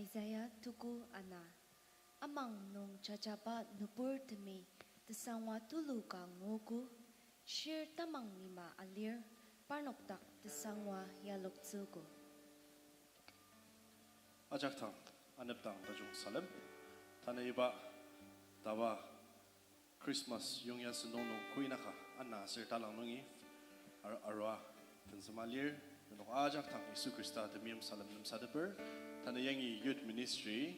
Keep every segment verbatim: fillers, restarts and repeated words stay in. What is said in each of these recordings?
Isaiah tuku ana. Amang nung jajaba nüburtemi tesangwa tulu ka nguogo, shir tamang lima alir, parnok dak tesangwa yaloktsüogo. Ajak dang, anepdang tajung salem. Tanü iba taba Christmas yongya sentong nung koinaka ana aser talang nungi ar-, arua tenzüma lir, nenok ajak dang Yisu Khrista temeim salem lemsateper. Tanü yangi Youth Ministry,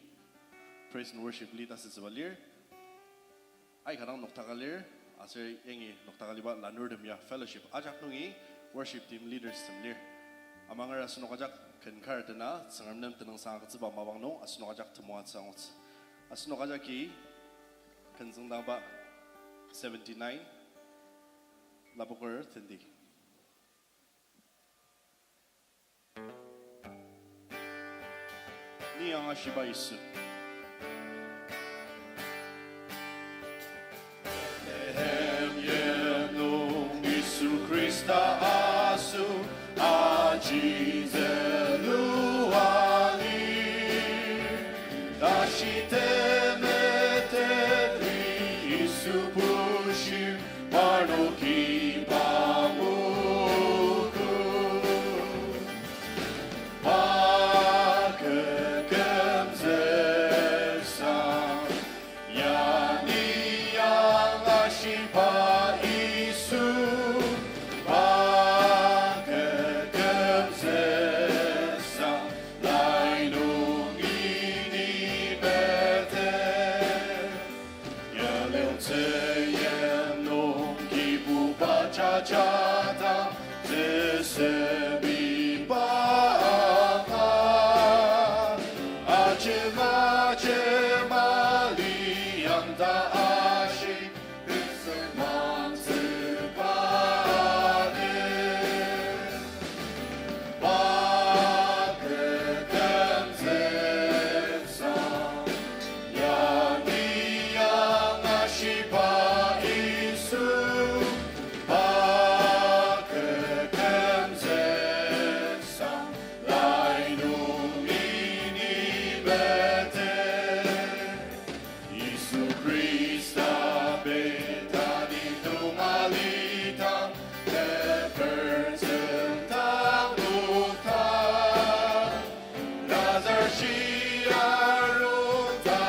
Praise and Worship lead asütsüba lir. Aika dang noktaka lir, aser yangi noktaka liba lanurtem ya fellowship ajak nungi worship team leaders tem lir. Amanger asenok ajak ken kar tena, Tsüngrem nem tenüngsang agütsüba mapang nung asenok ajak temoatsü angutsü. Asenok ajaki ken tsüngdangba seventy-nine, lapoker tenti. Ni angashiba Yisu. Bethlehem yenung Yisu Khrista asoshi zülua lir. Tashi temetetri Yisu bushir, parnoki pa nguogo. Pa kü kümzüksang, ya ni angashiba Yisu, pa kü kümzüksang, lai nungi ni bete. Yalem tzüyim nung Kibuba jajadang, tesemi pa anga. Ajema jema liang ta ashi, tesem mangtsüba de. Pa kü kümzüksang, ya ni angashiba Yisu, pa kü kümzüksang, lai nungi ni bete. Yisu Khrista Betani nung alidang, leper tsüngdang nokdang. Lazar shia aruda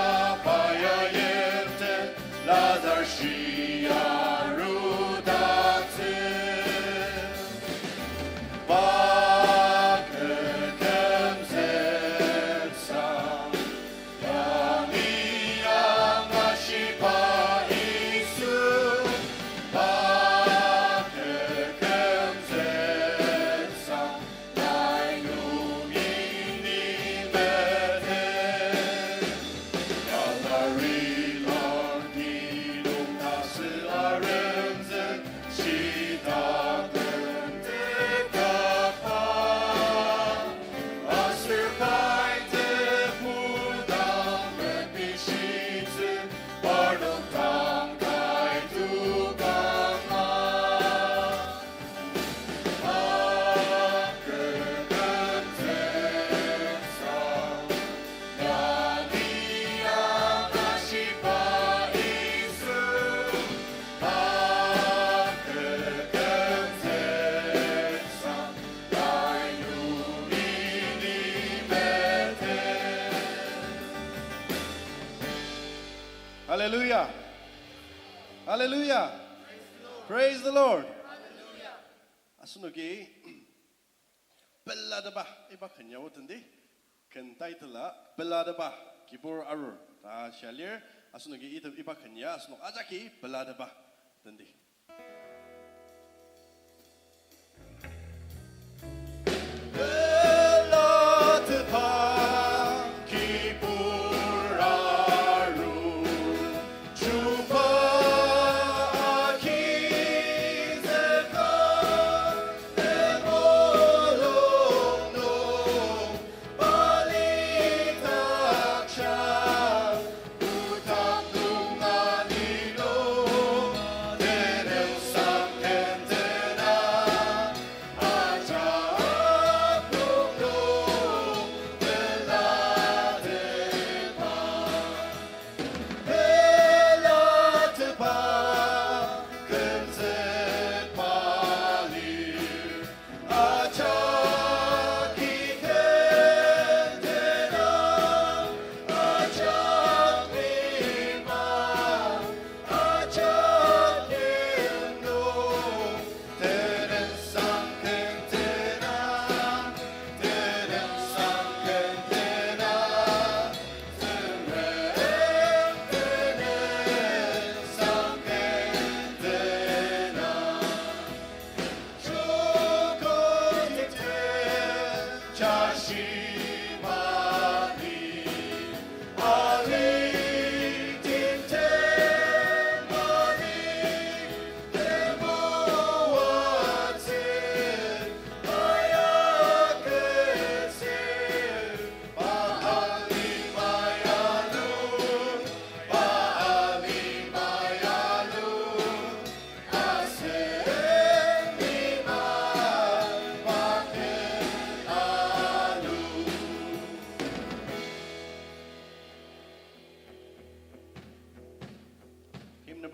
pa ya yimten, Lazar shia arudatsü. Pa kü kümzüksang, ya ni angashiba Yisu, pa kü kümzüksang, lai nungi ni bete. Calvary kar kidong tasü aremzük, shita kümteka pa. Aser pai tebu dang ren bishitsü, parnok dang kai tukanga. Pa kü kümzüksang, ya ni angashiba Yisu, pa kü kümzüksang, lai nungi ni bete. Hallelujah. Hallelujah. Praise the Lord. Asenoki pelateba iba ken ya otendi. Ken title-a Pelateba Kibur Arur ta shia lir. Asenoki ita iba ken ya asenok ajaki pelateba tendi. Pelateba kibur arur, chuba agizüka, temulung nung bali takja, otak nung alidong,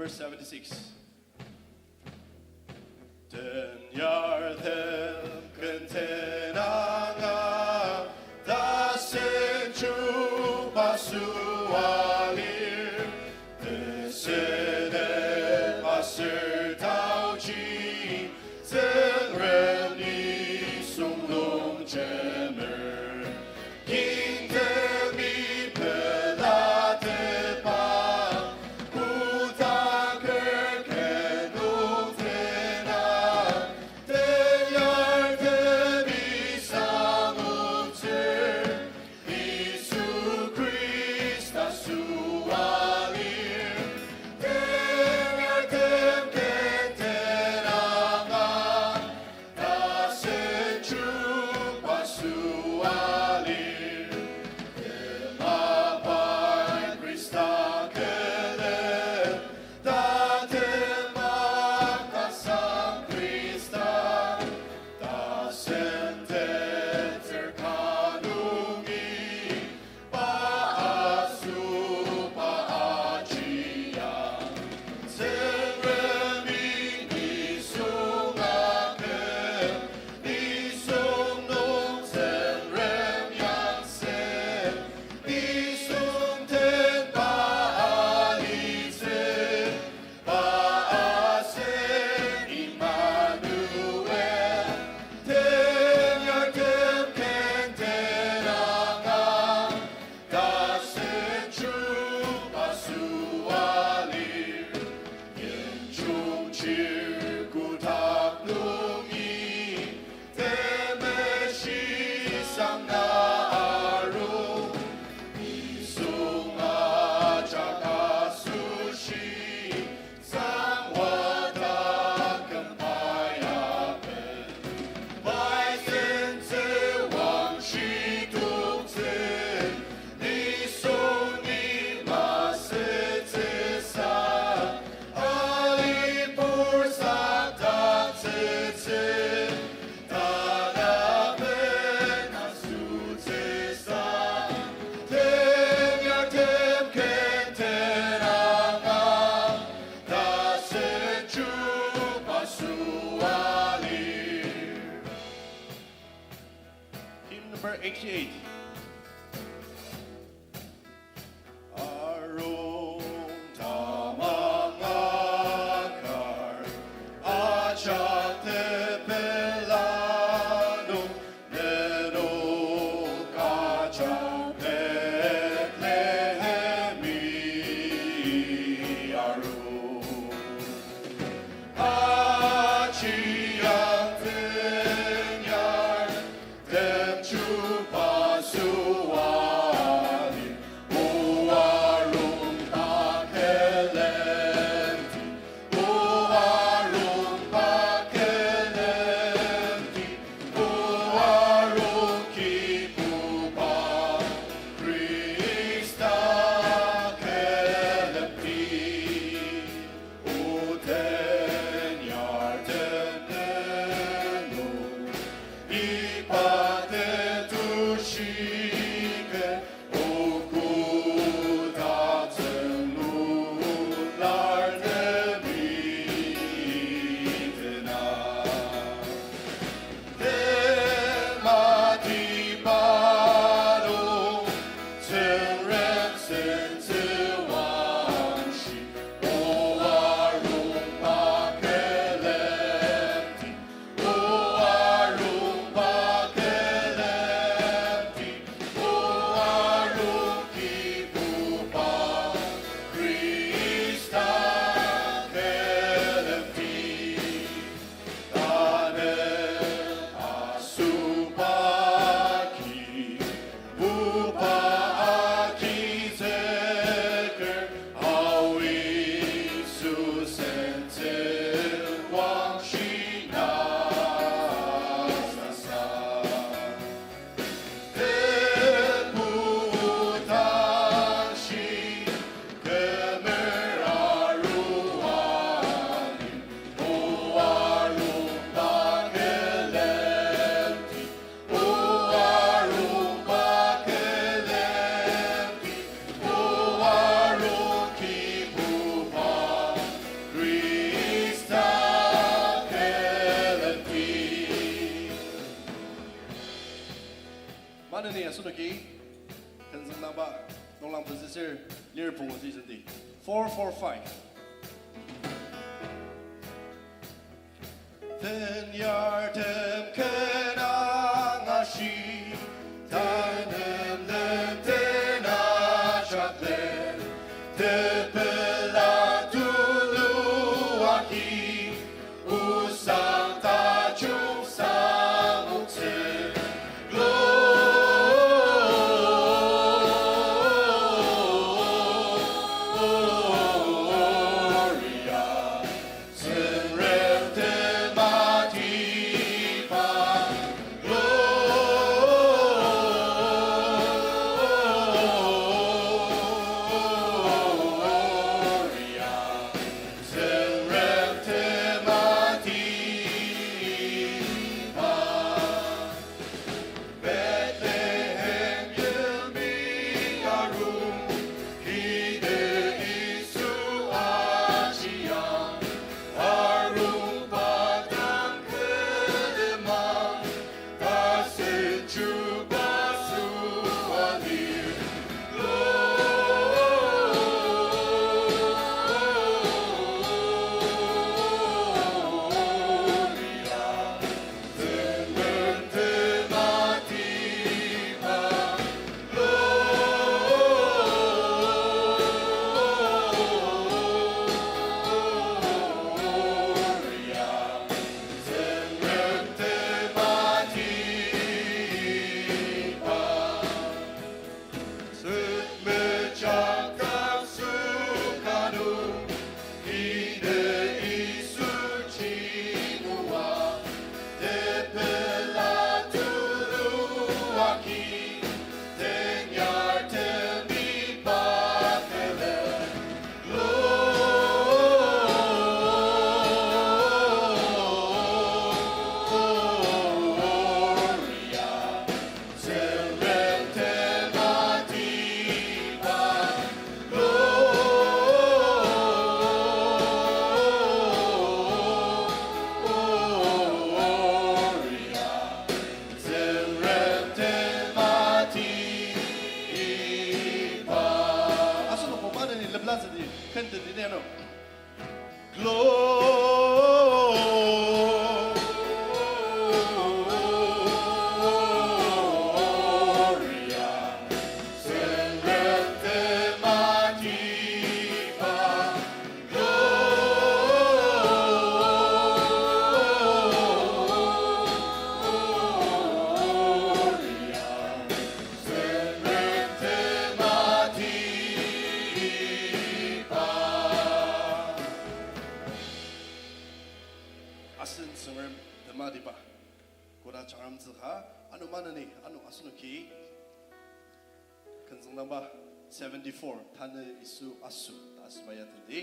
Verse seventy-six. Tenyartem ken tenanga, tasen chuba süa lir, tesede aser taoji, Tsüngrem nisung longjemer. Kingtemi pelatepba, kotak ker ken nung tena, tenyartemi sangutsür, Yisu Khrista süa lir, tenyartem ken tenanga, tasen chuba süa lir. Temapa Khrista külem, tatem makasang Khrista, tasen tetsür ka nungi, pa asüba ajiang, Tsüngremi nisung aken, nisung nung Tsüngrem yangsen, nisung tenba alitsü, pa asen Emmanuel, tenyartem ken tenanga, tasen chuba süa lir. Yimjung chir kotak nungi, temeshi sangna aru, nisung ajak asoshi, sangwa taküm pai aben. Pai sentsü wangshi toktsü, nisung ni masütsüsa, alipur saktaktsütsü, tanaben asütsüsa, tenyartem ken tenanga, tasen chuba süa lir. Hymn number eighty-eight. Arung tamang akar, ajak tepela nung, nenok ajak Bethlehemi aru. Ajiang tenyar tem chuba süa lir, o arungba külemdi, o arungba külemdi, o arung Kibuba Khrista külemdi. O tenyartem nenok iba tetushi ken, o kotak tsünglu lartemi tena. Tematiba nung Tsüngrem sentsü wangshi, o arungba külemdi, o arungba külemdi, o arung Kibuba Khrista külemdi. Tanü asüba Kibuba agizüker, ao Yisu sentsü wangshi na sasa. Tebu tashi kümer arua lir, o arungba külemdi, o arungba külemdi. Tenzüngdangba, nunglang pezüsür, lir pungu ti sendi. Four four five. Tenyartem ken angashi, tanü lemtem ajak lir, tepela tulu agi, osang tajung samoktsü. Gloria, Tsüngrem tematiba. Gloria, Tsüngrem tematiba. Bethlehem yimli arung, kide Yisu ajiang, arungba dang külemang, tasen chuba süa lir. Gloria, Tsüngrem tematiba. Gloria, Tsüngrem tematiba. Sentmejak asüka nung, kide Yisu chingua, tepela tulu agi, tenyartemi pa tele. Gloria, Tsüngrem tematiba. Gloria, Tsüngrem tematiba. Asenok maneni lepla züdi, kenteti neno. Gloria, Tsüngrem tematiba. Gloria, Tsüngrem tematiba. Asen Tsüngrem tematiba. Koda jangratemtsü ka, ano maneni, ano asenoki. Kenzüng number seventy-four, Tanü Yisu Aso, ta asüba ya tendi.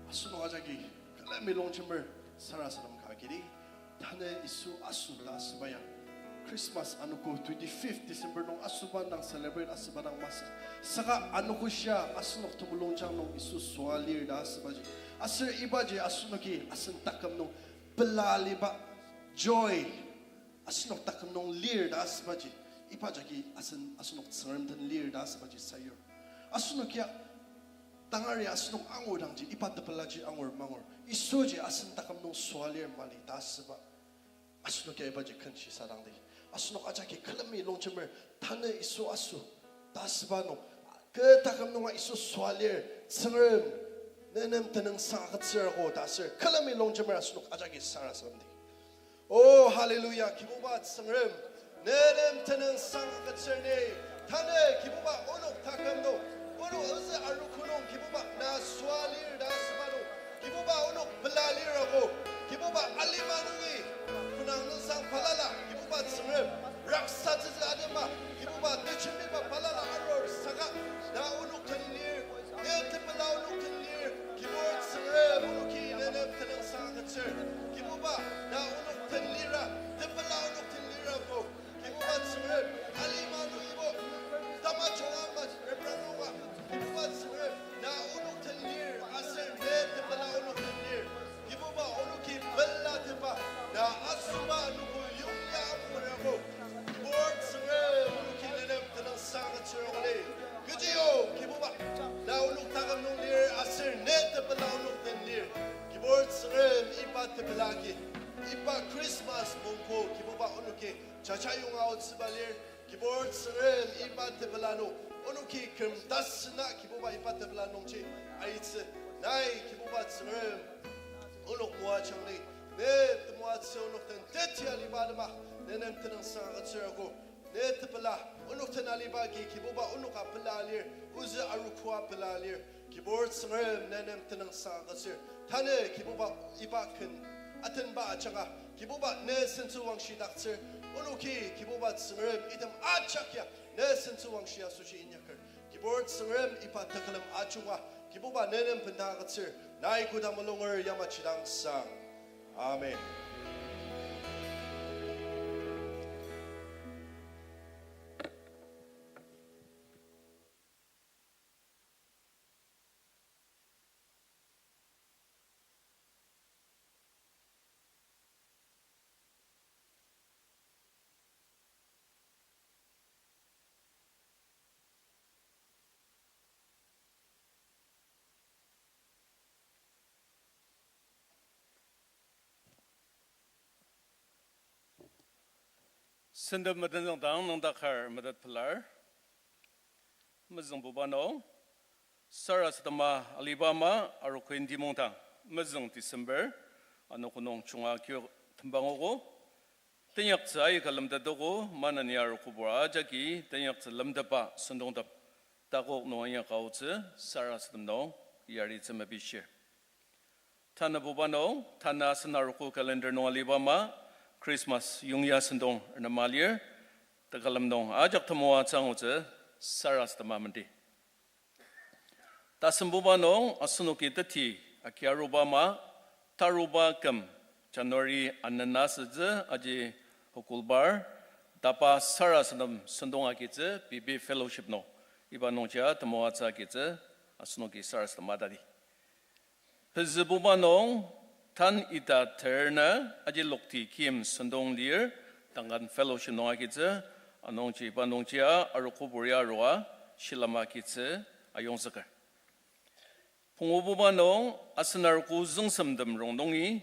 Asenok ajaki külemi longjemer sarasadem ka agidi, tanü Yisu asoshi ta asüba ya. Christmas anogo twenty-fifth December nung asoba dang celebrate asüba dang masü. Saka anogo shia asenok temulungjang nung Yisu süa lir ta asübaji. Aser ibaji asenoki asen taküm nung pela aliba joy asenok taküm nung lir ta asübaji. Iba jagi asen asenok Tsüngrem den lir ta asübaji sayur. Asenokia tangari asenok angur dangji, iba tepelaji angur mangur, Yisuji asen taküm nung süa lir mali ta asüba. Asenokia ibaji kenshi sadangdi, asenok ajaki külemi longjemer, tanü Yisu asoshi ta asüba nung, kü taküm nunga Yisu süa lir, Tsüngrem, ne nem tenüngsang agütsür ako ta aser külemi longjemer asenok ajaki sarasademdi. Oh, hallelujah, Kibuba Tsüngrem, ne nem tenüngsang agütsür ni, tanü Kibuba onok taküm nung, onok ozü arogo nung Kibuba na süa lir ta asüba nung, Kibuba onok pela lir ako, Kibuba alima nungi, künang nüngsang balala, Kibuba Tsüngrem, raksatsütsü atema, Kibuba ne jembiba balala arur saka, na onok den lir, ne tepela onok den lir, Kibur Tsüngrem onoki ne nem tenüngsang agütsür, Kibuba na onok den lira, tepela onok den lirako, Kibuba Tsüngrem, alima nungibo, tamajung ama, reprang nunga, Kibuba Tsüngrem, na onok den lir, aser ne tepela onok den lir, Kibuba onoki pelatepa, na asoba anogo yongya amurako, Kibur Tsüngrem onoki ne nem tenüngsang agütsür ako ni. Kechiyong Kibuba, na onok taküm nung lir aser ne tepela onok den lir, Kibur Tsüngrem iba tepela agi, iba Christmas mongko Kibuba onoki jaja yonga aotsüba lir, Kibur Tsüngrem iba tepela nung, onoki küm tasüna Kibuba iba tepela nungji aitsü, nai Kibuba Tsüngrem onok moajangdi, ne temoatsü onok den teti aliba atema, ne nem tenüngsang agütsür ako, ne tepela, onok den aliba agi Kibuba onoka pela lir, ozü arogoa pela lir, Kibur Tsüngrem ne nem tenüngsang agütsür, tanü Kibuba iba ken atenba ajanga, Kibuba ne sentsü wangshidaktsür, onoki Kibuba Tsüngrem item ajak ya, ne sentsü wangshi asoshi inyaker, Kibur Tsüngrem iba tekülem ajunga, Kibuba ne nem bendang agütsür, nai koda mulunger yamaji dang sang. Amen. Sentep metenzüngdang nüngdakar metet pelar. Mezüngbuba nung, sarasadema aliba ama arogo timongdang, mezüng December, anogo nung junga kiyok tembangogo. Teinyaktsü aika lemtetogo, maneni arogobur ajaki teinyaktsü lemtetba sentongtep takok nung inyaka aotsü sarasadem nung yaritsü mepishir. Tanabuba nung, tana asen arogo calendar nung aliba ama, Christmas yongya sentong renema lir, tekülem nung ajak temoatsü angutsü sarasadema mendi. Tasembuba nung asenoki teti agia aruba ama, taruba küm January anena asütsü aji Hokulbar, tapa sarasadem sentong agitsü B B Fellowship nung, iba nungjia temoatsü agitsü asenoki sarasadem atadi. Pezübuba nung, tan ita terna aji lokti kim sentong lir, Angan Fellowship nung agitsü, anungji iba nungjia arogobur ya arua shilem agitsü ayongzüker. Pungububa nung asen arogo züngsemtem rongnungi,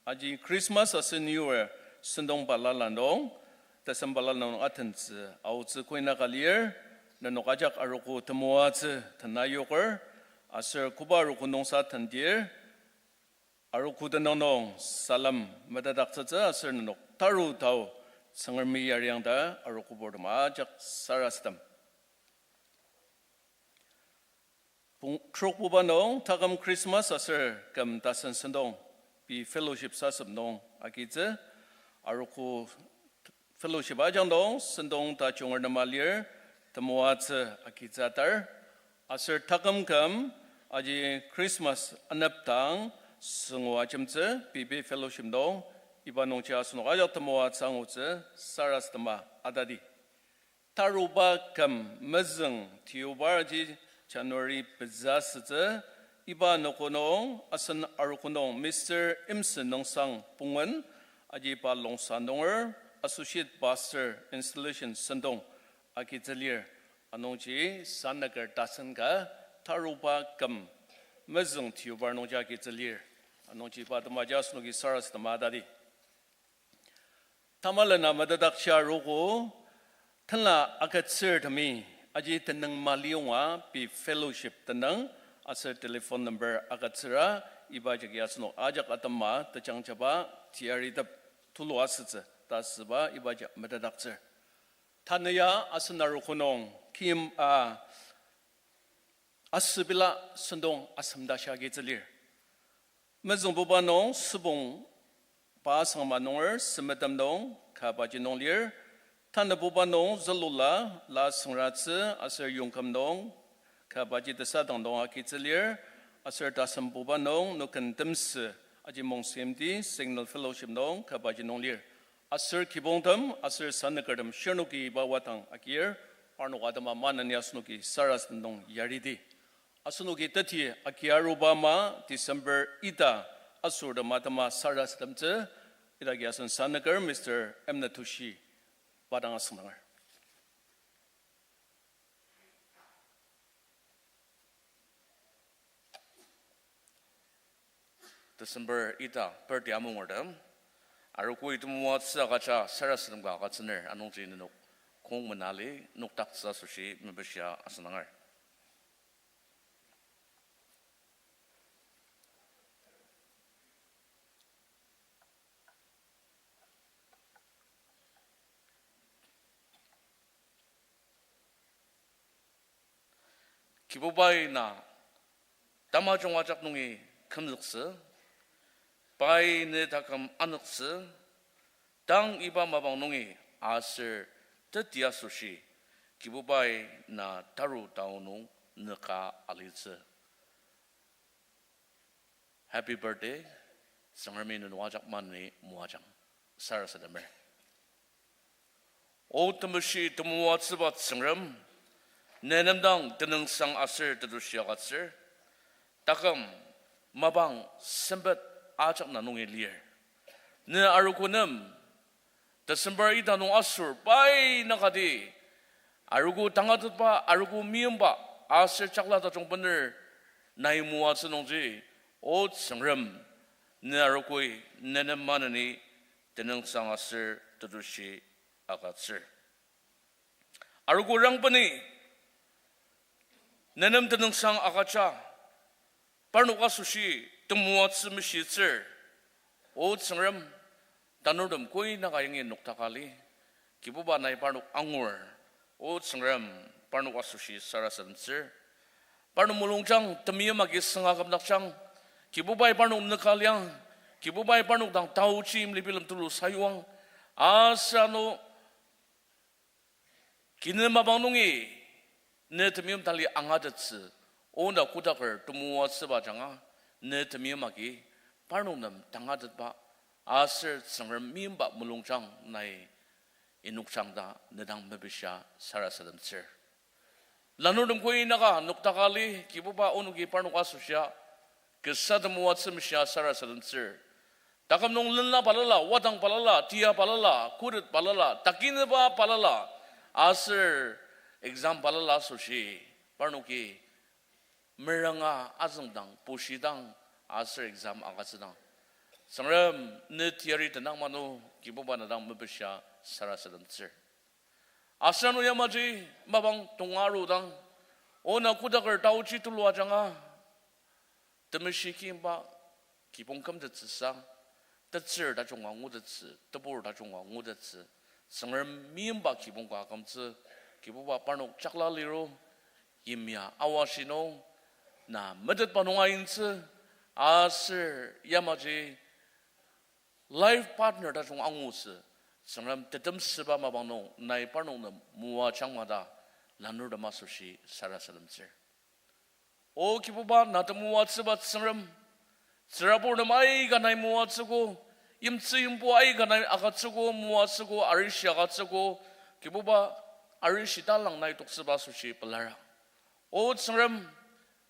aji Christmas aser New Year sentong balala nung, tesem balala nung atentsü aotsü koinaka lir, nenok ajak arogo temoatsü tenayoker, aser koba arogo nungsa tendir, arogo tenüng nung salem metetdaktsütsü aser nenok taru tao Tsüngremi yariang ta arogoburtem ajak sarasadem. Pung-, trokbuba nung taküm Christmas aser küm tasen sentong pei fellowship sasep nung agitsü, arogo fellowship ajak nung sentong tajung arnema lir, temoatsü agitsü atar. Aser taküm küm aji Christmas anepdang süngu ajemtsü pei pei fellowship nung, iba nungji asenok ajak temoatsü angutsü sarasadema atadi. Taruba küm mezüng tiyubar aji January pezü asütsü, iba anogo nung asen arogo nung Mister Imsen Nungsang Pungen, aji pa Longsa nunger, Associate Pastor Installation sentong agitsü lir, anungji sanaker tasen ka taruba küm mezüng tiyubar nungji agitsü lir, anungji pa temaji asenoki sarasadema atadi. Tamalena metetdaktsü arogo, tenla agütsürtemi, aji tenüng maliyonga pei fellowship tenüng, aser telephone number agütsüra, iba jagi asenok ajak atema tejangjaba tiyaritep tulu asütsü ta asüba ibaji metetdaktsür. Tanü ya asen arogo nung kim a asübila sentong asem tashi agitsü lir. Mezüngbuba nung sübong pa asüngma nunger semetem nung kabaji nung lir. Tanübuba nung zülula la süngratsü aser yongküm nung kabaji tesadang nung agitsü lir. Aser tasembuba nung nüken temsü aji Mongsenyimti Signal Fellowship nung kabaji nung lir. Aser kibongtem aser sanükertem shirnoki iba wadang agir, parnok atema maneni asenoki sarasadem nung yaridi. Asenoki teti agi aruba ama December ita asortem atema sarasademtsü, idaki asen sanüker Mister M. Natushi pa dang asüngdanger. December ita birthday amungertem, arogoi temoatsü agüja sarasadem ka agütsüner anungji nenok kong menali nokdaktsü asoshi mepishia asüngdanger. Kibubai na tamajung ajak nungi kümzüktsü, pai ne taküm anüktsü, tang iba mapang nungi aser teti asoshi, Kibubai na taru tao nung nüka alitsü. Happy birthday, Tsüngremi nenok ajak maneni moajang. Sarasademer. O temeshi temoatsüba Tsüngrem, ne nem dang tenüngsang aser tetushi agütsür, taküm mapang sempet ajak na nungi lir. Ne arogo nem, December ita nung asür pai nakati, arogo tangatetba, arogo meimba, aser chakla tajung bener nai moatsü nungji, O Tsüngrem, ne arogoi ne nem maneni tenüngsang aser tetushi agütsür. Arogo rangbeni ne nem tenüngsang agüja, parnok asoshi temoatsü meshitsür, O Tsüngrem, tanurtem koi naka yangi noktaka li, Kibuba nai parnok angur, O Tsüngrem, parnok asoshi sarasademtsür. Parnok mulungjang temeim agi sünga kümdakjang, Kibubai parnok nüka liang, Kibubai parnok dang taochi imlibilem tulu sayuang, aser ano kinen mapang nungi ne temeim tali angatettsü, ona kotaker temoatsüba ajanga, ne temeim agi parnok nem tangatetba, aser Tsüngrem meimba mulungjang nai inokjang ta ne dang mepishia sarasademtsür. Lanurtem koi naka noktaka li, Kibuba onoki parnok asoshia kasa temoatsü meshia sarasademtsür. Taküm nung lenla balala, wadang balala, tia balala, khuret balala, takineba balala, aser exam balala asoshi, parnoki meranga azüngdang, pushidang, aser exam agütsüdang, Tsüngrem, ne teyari tenang mano, Kibuba, na dang mepishia sarasademtsür. Aser ano yamaji mapang tonga arudang, o na kodaker taoji tulu ajanga, temeshi kimba kibong kümtettsüsa, tetsür tajunga ngutettsü, tebur tajunga ngutettsü, Tsüngrem meimba kibong ka akümtsü, Kibuba, parnok jakla liro, yimya awashi nung, na metetba nung aintsü, aser yamaji life partner tajung angutsü, Tsüngrem, tetemsüba mapang nung nai parnok nem moajang ma ta lanurtem asoshi sarasademtsür. O Kibuba, na temoatsüba Tsüngrem, tsürabur nem aika nai moatsüogo, yimtsü yimpu aika nai agütsüogo, moatsüogo, arishi agütsüogo, Kibuba, arishi talang nai toktsüba asoshi pelar. O Tsüngrem,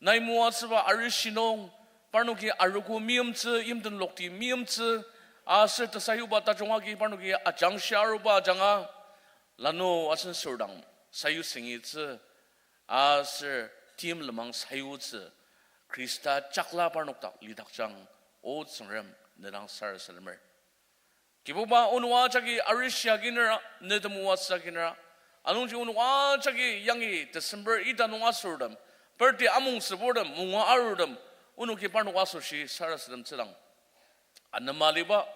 nai moatsüba arishi nung, parnoki arogo meimtsü, yimten lokti meimtsü, aser tesayuba tajung agi parnoki ajangshia aruba ajanga, lanu asen sürdang sayutsüngitsü, aser tim lenmang sayutsü, Khrista jakla parnok dak lidakjang, O Tsüngrem, ne dang sarasademer. Kibuba, onok ajaki arishi aginera, ne temoatsü aginera, anungji onok ajaki yangi December ita nung asortem, birthday amongtsüburtem, munga arurtem, onoki parnok asoshi sarasademtsüdang, anema aliba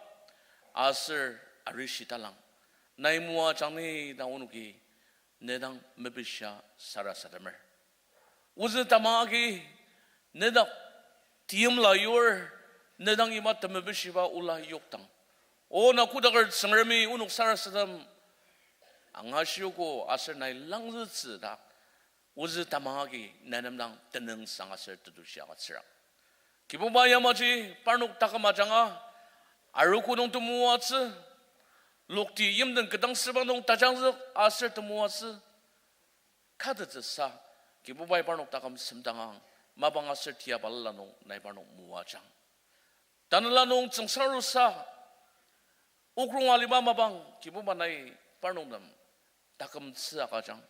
aser arishi talang nai moajang ni ta onoki ne dang mepishia sarasademer. Ozü tamang agi ne dak teimla yur, ne dang iba temepeshiba ola yokdang, o na kodaker Tsüngremi onok sarasadem angashiogo aser nai langzütsü ta, ozü tamang agi na nem dang tenüngsang aser tetushi agütsüra. Kibuba, yamaji parnok taküm ajanga arogo nung temoatsü, lokti yimten ketdangsüba nung tajangzük aser temoatsü, katettsüsa, Kibubai parnok taküm semdangang, mapang aser tia balala nung nai parnok moajang. Tanela nung tsüngsarusa, okronga aliba mapang, Kibuba, nai parnok nem takümtsü agüjang.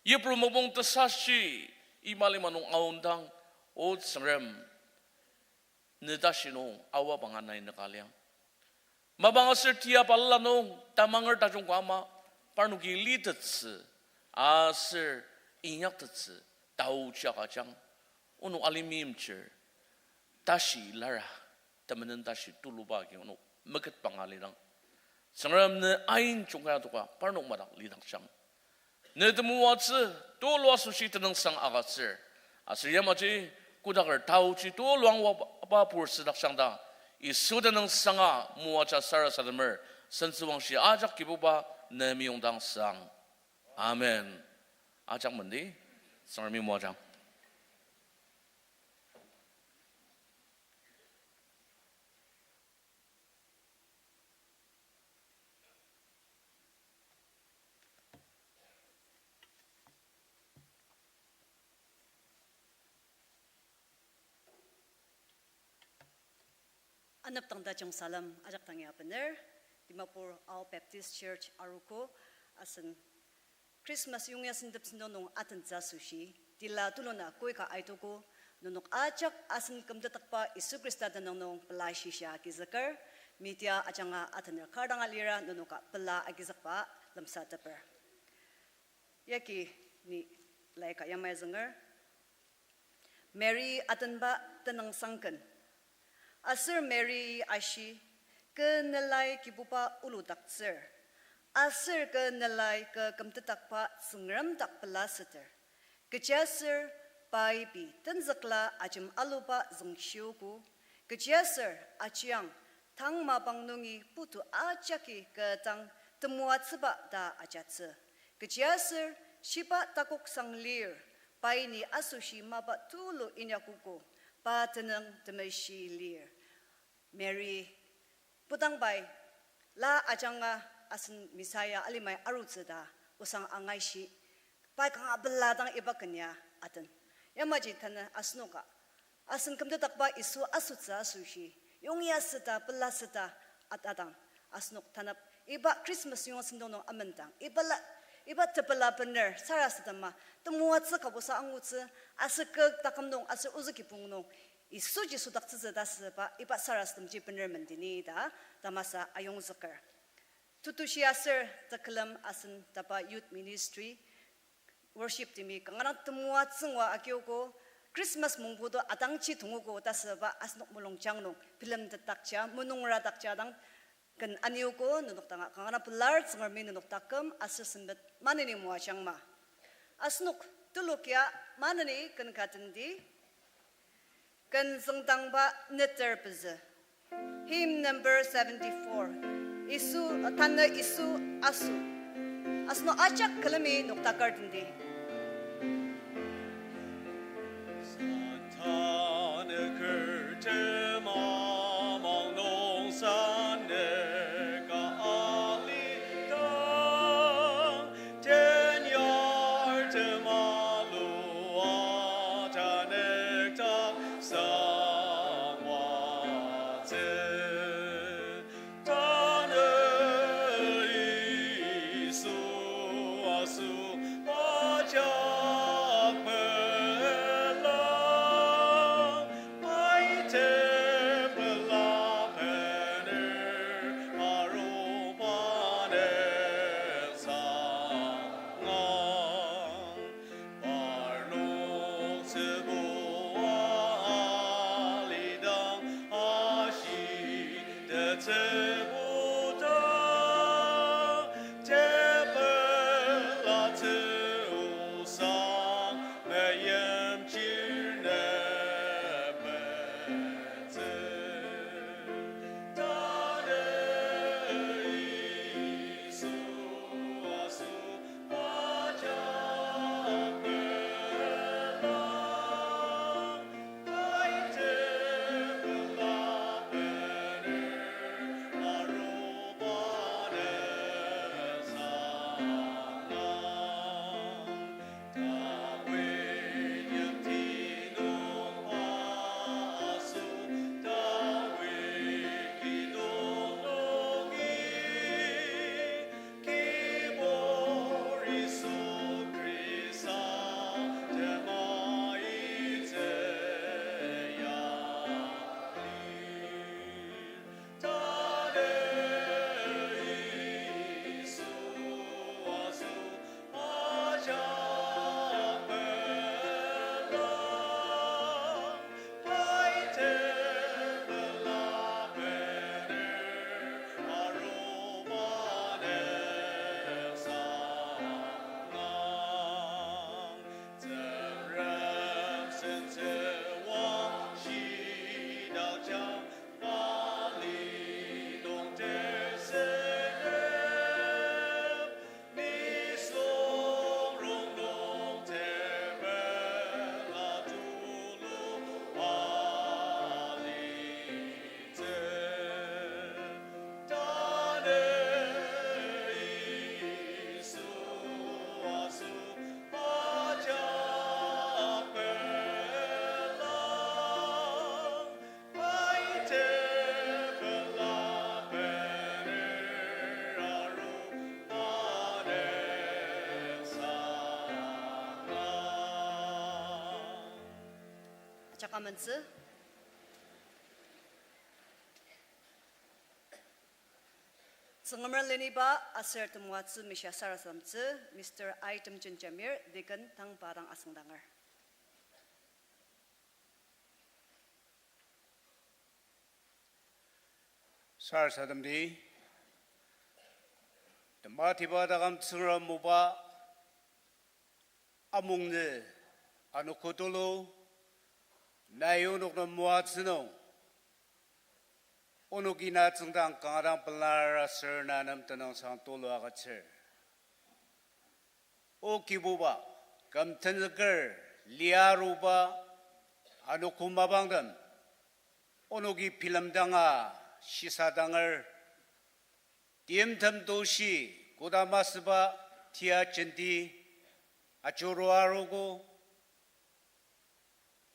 Yipru mopung tesashi, iba lima nung aondang, O Tsüngrem, ne tashi nung aoa banga nai nüka liang. Mapang aser tia balala nung tamanger tajung ka ama, parnoki litettsü aser inyaktettsü taoji agüjang. Onok alima meimchir, tashi lara, temenen tashi tuluba agi onok meketbanga lidang, Tsüngrem, ne ain jungkai adoka parnok madak lidakjang. Ne temoatsü tulu asoshi tenüngsang agütsür. Aser yamaji kodaker taoji tulu angwaba pur südakjang ta, Yisu tenüngsanga moaja sarasademer, sentsüwangshi ajak Kibuba, ne meyongdang sang. Amen. Ajak mendi, Tsüngremi moajang. Anepdang tajung salem ajak dangi abener, Dimapur Ao Baptist Church arogo asen Christmas yongya sentep sentong nung atentsü asoshi, tila tuluna koi ka aitogo, nenok ajak asen kümtetdakba Yisu Khrista tenüng nung pela shisa agizüker, media ajanga atener kar dang alira nenoka pela agizükba lemsateper. Yagi ni laika yamai zünger. Mary atenba tenüngsang ken. Aser Mary ashi, kü nelai Kibuba oludaktsür, aser kü nelai kü kümtetdakba Tsüngrem dak pelasüter. Kechiaser pai pei tenzükla ajem aluba züngshiogo, kechiaser ajiang tang mapang nungi putu ajaki kü dang temoatsüba ta ajatsü. Kechiaser shiba takoksang lir, pai ni asoshi mapa tulu inyakogo, pa tenüng temeshi lir. Mary, podang pai, la ajanga asen Messiah alimai arutsü ta osang angaishi, pai kanga pela dang iba ken ya aten. Yamaji tanü asenoka asen kümtetdakba Yisu asotsü asoshi, Yongya süta, pela süta, at adang. Asenok tanap, iba Christmas yong sentong nung amendang. Iba la, iba tepela bener, sarasadema, temoatsü kabosa angutsü, aser kü taküm nung, aser ozü kibong nung, Yisu ji sodaktsütsü ta asüba, iba sarasademji bener mendeni ta, tamasa ayongzüker. Tetushi aser tekülem asen taba youth ministry, worship team-i kanga dang temoatsü ngua agiogo, Christmas mungbu to atangji tongogo ta asüba asenok mulungjang nung bilemtetdakja, menungratakja dang ken aniogo, nenok danga kanga dang pelar Tsüngremi nenok taküm aser sempet maneni moajangma. Asenok tulukia maneni ken ka tenti. Ken züngdangba neter pezü. Hymn number seventy-four. Yisu, tanü Yisu aso. Asenok ajak külemi noktaker tenti. Tanü kürtem amang nung sanüka alidang, tenyar temalua tanükdang sangwatsü. Tanü Yisu aso ajak pela, pai tepela bener aruba nüksangang. Parnok tsübua alidang ashi tetsübuta, tepelatsü osang meimchir nemetsü. Ajak amentsü. Tsüngremer leniba aser temoatsü mishia sarasademtsü, Mister Item Jenjamir, Deacon, tang pa dang asüngdanger. Sarasademdi, tematiba taküm Tsüngrem oba, amungnü anogo tulu, nai onok nem moatsü nung, onoki na tsüngdang kanga dang pelar aser na nem tenüngsang tulu agütsür. O Kibuba, küm tenzüker lia aruba anogo mapangtem, onoki bilemdanga shisadanger, timtem toshi kodama süba tia jenti ajuru arogo,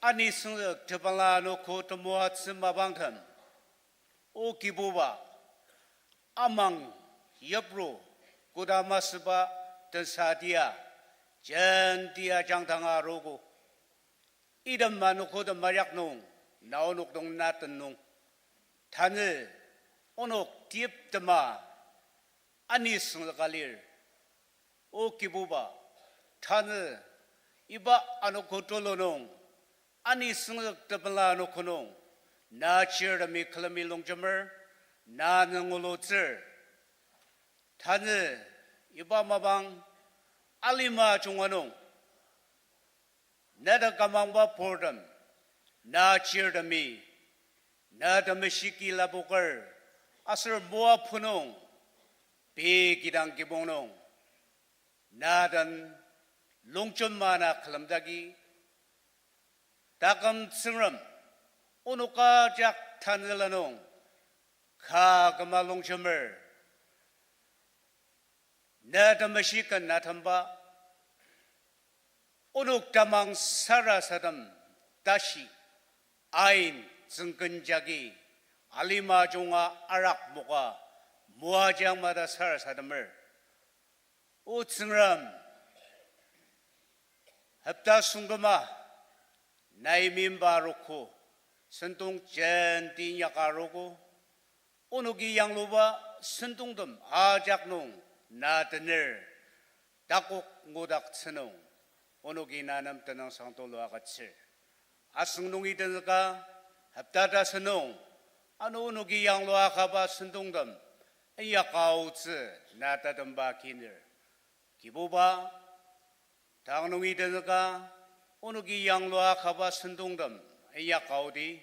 ani süngzük tepela anogo temoatsü mapangtem, O Kibuba, amang, yipru, koda masüba tensa tia, jenti ajangdanga arogo. Item anogotem ajak nung, na onok dang na tenung. Tanü onok teptema ani sünglaka lir. O Kibuba, tanü iba anogo tulu nung, ani sünglak tepela anogo nung, na chirtemi külemi longjemer, na nüngulutsür. Tanü iba mapang alima junga nung, na takamangba purtem, na chirtemi, na temeshi ki lapoker, aser moa punung, pei kidang kibong nung, na den longjema na külemdaki, taküm Tsüngrem, onok ajak tanela nung, ka küma longjemer, na temeshi ken na temba, onok tamang sarasadem tashi, ain tsüngken jagi, alima junga arak moka, moajang mata sarasademer. O Tsüngrem, hopta süngküma, nai memba arogo, sentong jenti inyaka arogo, onoki yangluba sentongtem ajak nung na tener, takok ngudaktsü nung, onoki na nem tenüngsang tulu agütsür. Asüng nungi tenzüka, hopta tasen nung, ano onoki yanglua akaba sentongtem, inyaka aotsü na tatemba akiner. Kibuba, tang nungi tenzüka, onoki yanglua akaba sentongtem, inyaka aodi,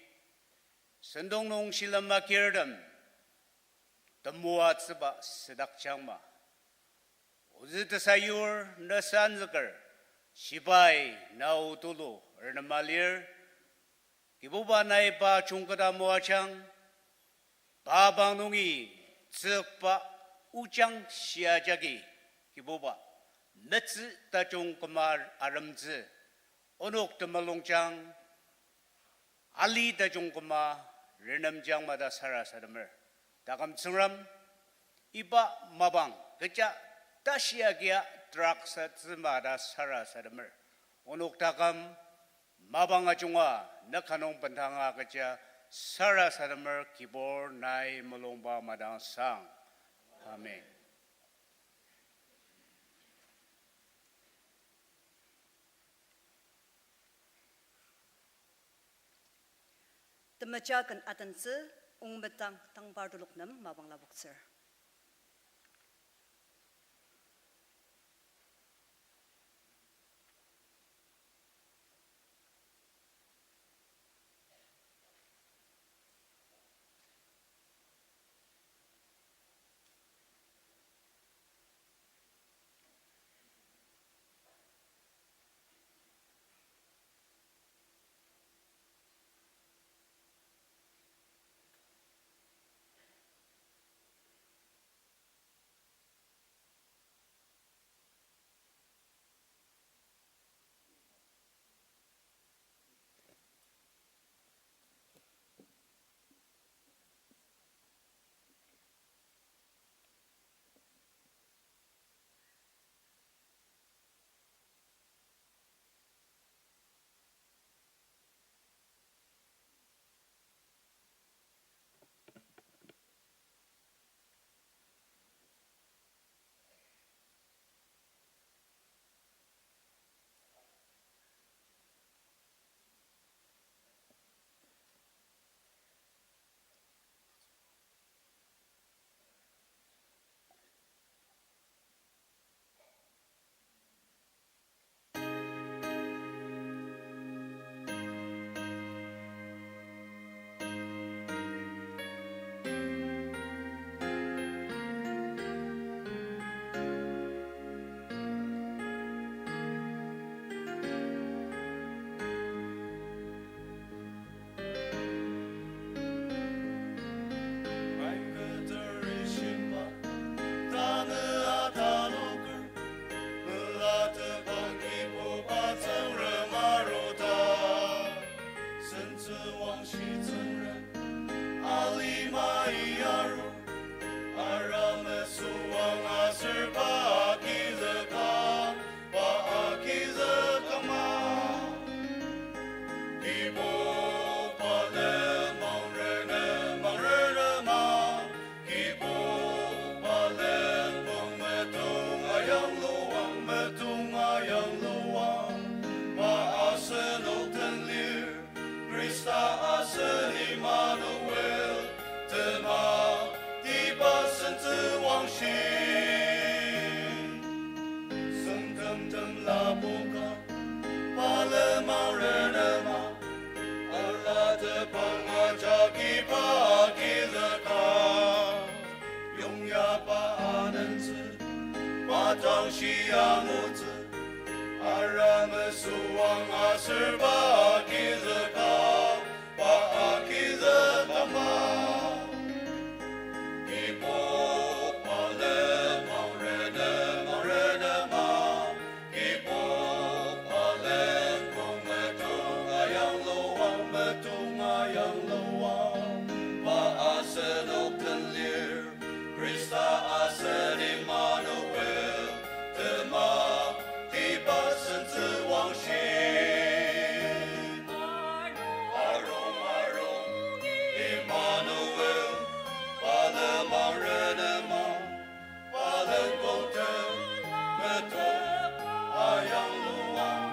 sentong nung shilem makirtem, temoatsüba südakjangma. Ozü tesayur na senzüker, shibai na o tulu renema lir, Kibuba nai pa jungketa moajang, pa bang nungi tsükba ojang shia jagi, Kibuba, metsü tajung küma aremtsü, onok temulungjang, ali tajung küma renemjang mata sarasademer. Taküm Tsüngrem, iba mapang kecha tashi agia teraksatsü mata sarasademer. Onok taküm mapang ajunga, na ka nung bendanga kecha sarasademer, Kibur nai mulungba madangsang. Amen. Temeja ken atentsü, Ongmetang tangbar telok nem mapang lapoktsür. Tang shi angutsü, aranga süwang aser pa agizüka, pa agizüka ma. Kibu pale mangrenema, mangrenema. Kibu pale kong metung ayangluang, metung ayangluang. Pa asenok den lir, Khrista asen Emmanuel, tema tiba sentsü wangshi. Arung, arung, Emmanuel, pale mangrenema, pale kongtem, metok ayangluang,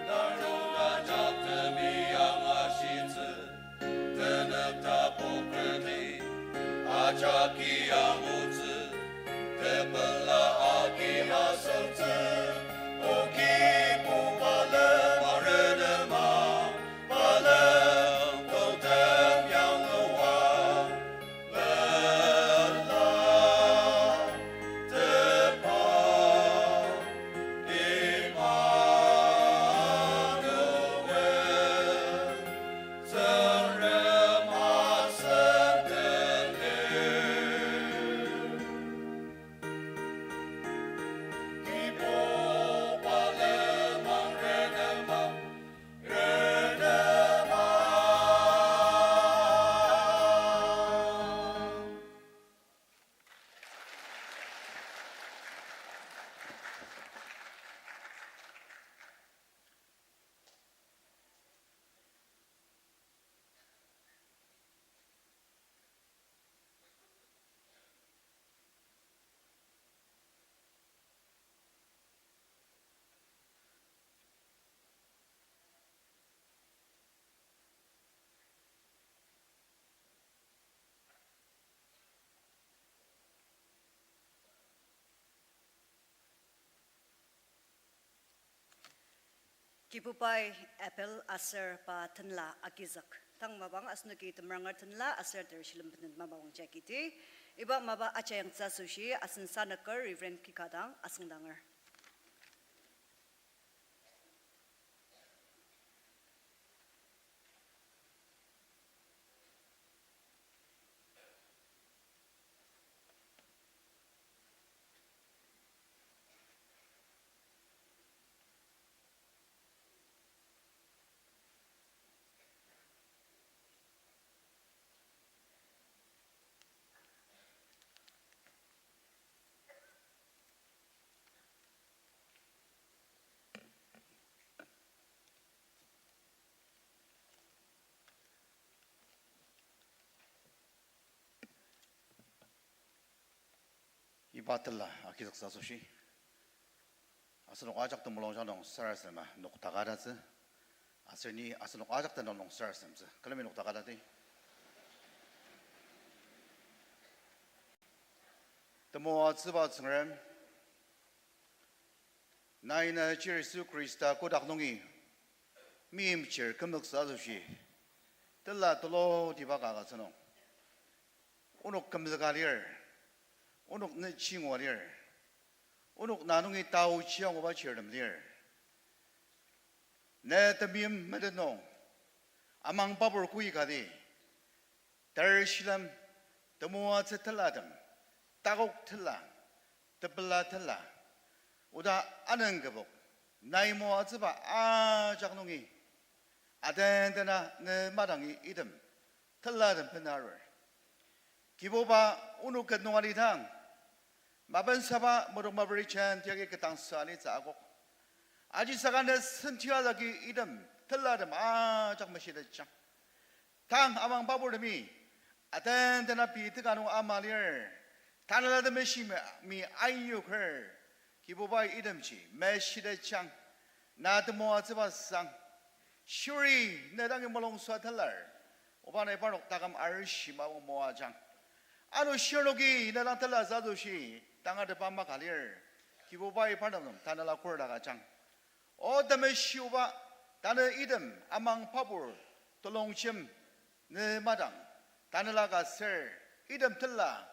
narung ajak temi angashitsü. Tenük tapu keti, ajaki angutsü, tepela agi asüngtsü, oki pu pale mangrenema, pale kotem yanglua, mela tepa. Emmanuel, Tsüngrem asen den lir. Kibu pale mangrenema, renema. Kibubai Abel aser pa tenla agizük. Tang mapang asenoki temeranger tenla aser ter shilem benen mapang jagi ti. Iba mapa ajayangtsü asoshi asen sanüker Reverend Kika dang asüngdanger. Iba tenla agizüktsü asoshi asenok ajak temulungjang nung sarasadema noktaka tatsü. Aser ni asenok ajak tenüng nung sarasademtsü. Külemi noktaka tati. Temoatsüba Tsüngrem, nai na chir Yisu Khrista kotak nungi meimchir kümzüktsü asoshi, tela tulu tiba ka agütsü nung, onok kümzüka lir, onok nüchingua lir, onok na nungi taochi anguba chirtem lir. Ne temeim metet nung, amang babur koikati, ter shilem, temoatsü telatem, takok tela, tepela tela, oda anüng kübok, nai moatsüba ajak nungi, aden dena ne madangi item, telatem bena arur. Kibuba, onok ket nung alidang, mapensaba modok maperi jen tiagi ketdangsa alitsü akok. Ajisaka ne sentia dagi item telatem ajak meshitetjang. Tang amang baburtemi aden dena pei teka nung ama lir. Tanela Temeshi mi, mi aiyuker. Kibubai itemji meshitetjang. Na temoatsüba sang, shiri ne dangi mulung süa telar. Oba nai parnok taküm arishi mapang moajang. Ano shirnoki ne dang tela asoshi tangatetba maka lir. Kibubai parnok nem tanela kordakajang. O Temeshi Oba, tanü item amang babur telongjem ne madang tanela ka ser, item tela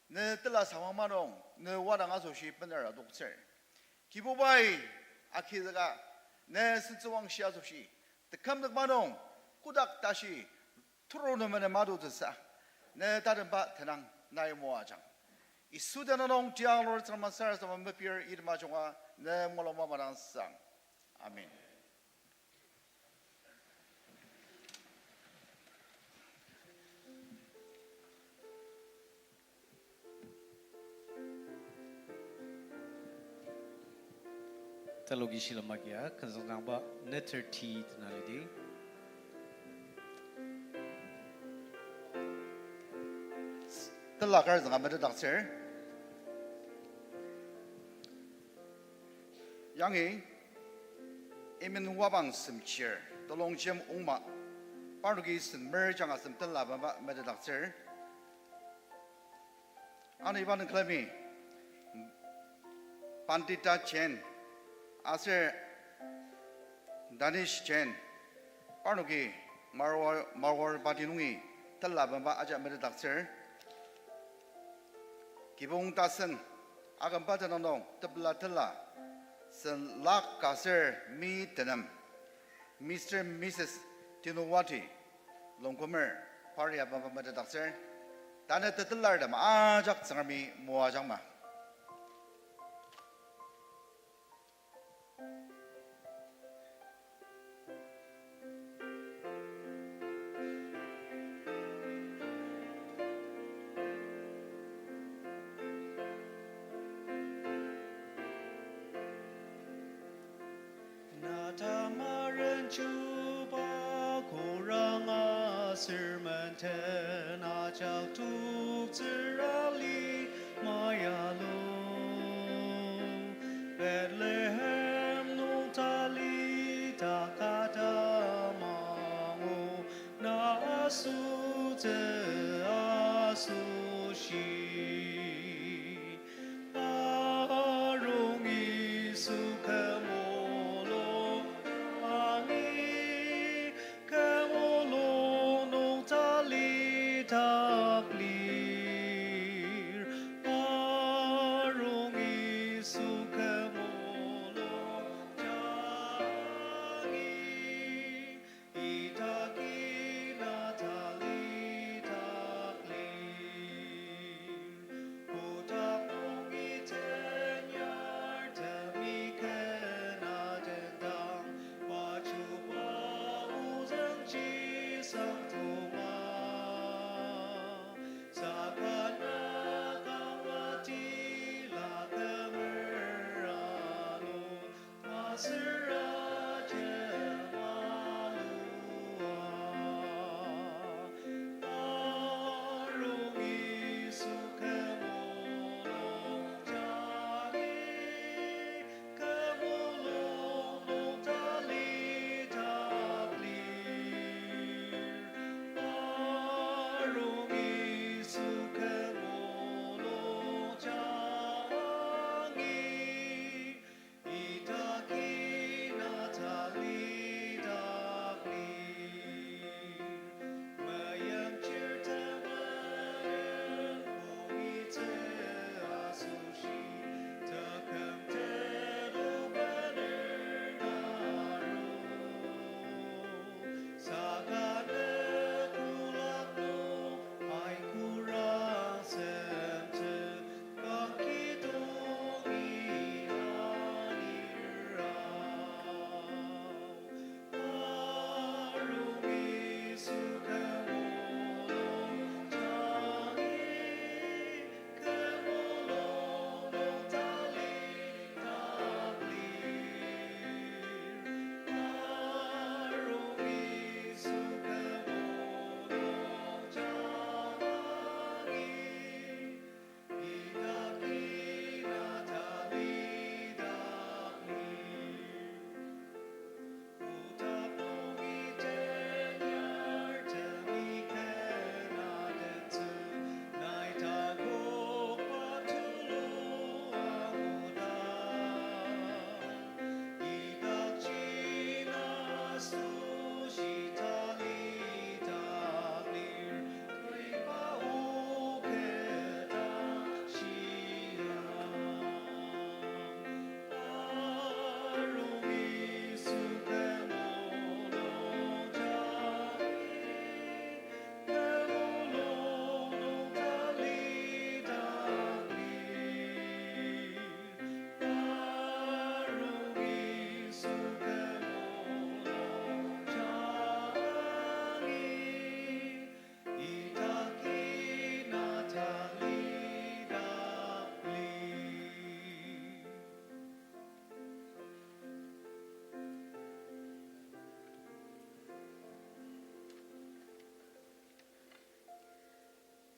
Ne tela samangma nung, ne wadang asoshi bener adoktsür. Kibubai, akizüka, ne sentsüwangshi asoshi, tekümdakma nung, kotak tashi, turu nung mene madutsüsa, ne tatemba tenang nai moajang. Yisu tenüng nung tiang lur tsürmasar sama mepir item ajunga, ne mulung mamangsang. Amen. Talogi shilem agia, künzüngdangba netter T tena lidi. Tela kar zünga metetdaktsür. Yangi, Emin Wabang Semchir, Telongjem Ongma, parnoki Senmer Jangasem tela bangba metetdaktsür. Ano iba nung külemi, Pandita Jain, aser Danish Jain, parnoki Marwar, Marwar party nungi tela bangba aja metetdaktsür. Kibong tasen, akümba tenüng nung tepela tela, sen lak ka aser mi tenem, Mister Missus Tinuwati, Longkumer, pari ababa metetdaktsür. Tanü tetelartem ajak Tsüngremi moajangma. Na tamaren chuba korang aser menten ajak toktsür ali mayalu. Bethlehem nung talidak atamangu na asotsü asoshi. Arung Yisu kü mulung tangi, kü mulung nung talidak lir. Arung Yisu kü mulung tangi, idaki na talidak lir. Kotak nungi tenyar temi kena tendang, pa chuba ozüng chisang tonga. Saka na kanga tila kümer ano, masüra jema lua. Arung Yisu kü mulung tangi, kü mulung nung talidak lir. Arung Yisu kü mulung tangi, idaki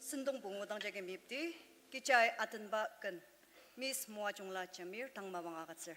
Sentong pungu dang jagi meyipdi, kechi atenba ken, Miss Moajungla Jamir tang mapang agütsür.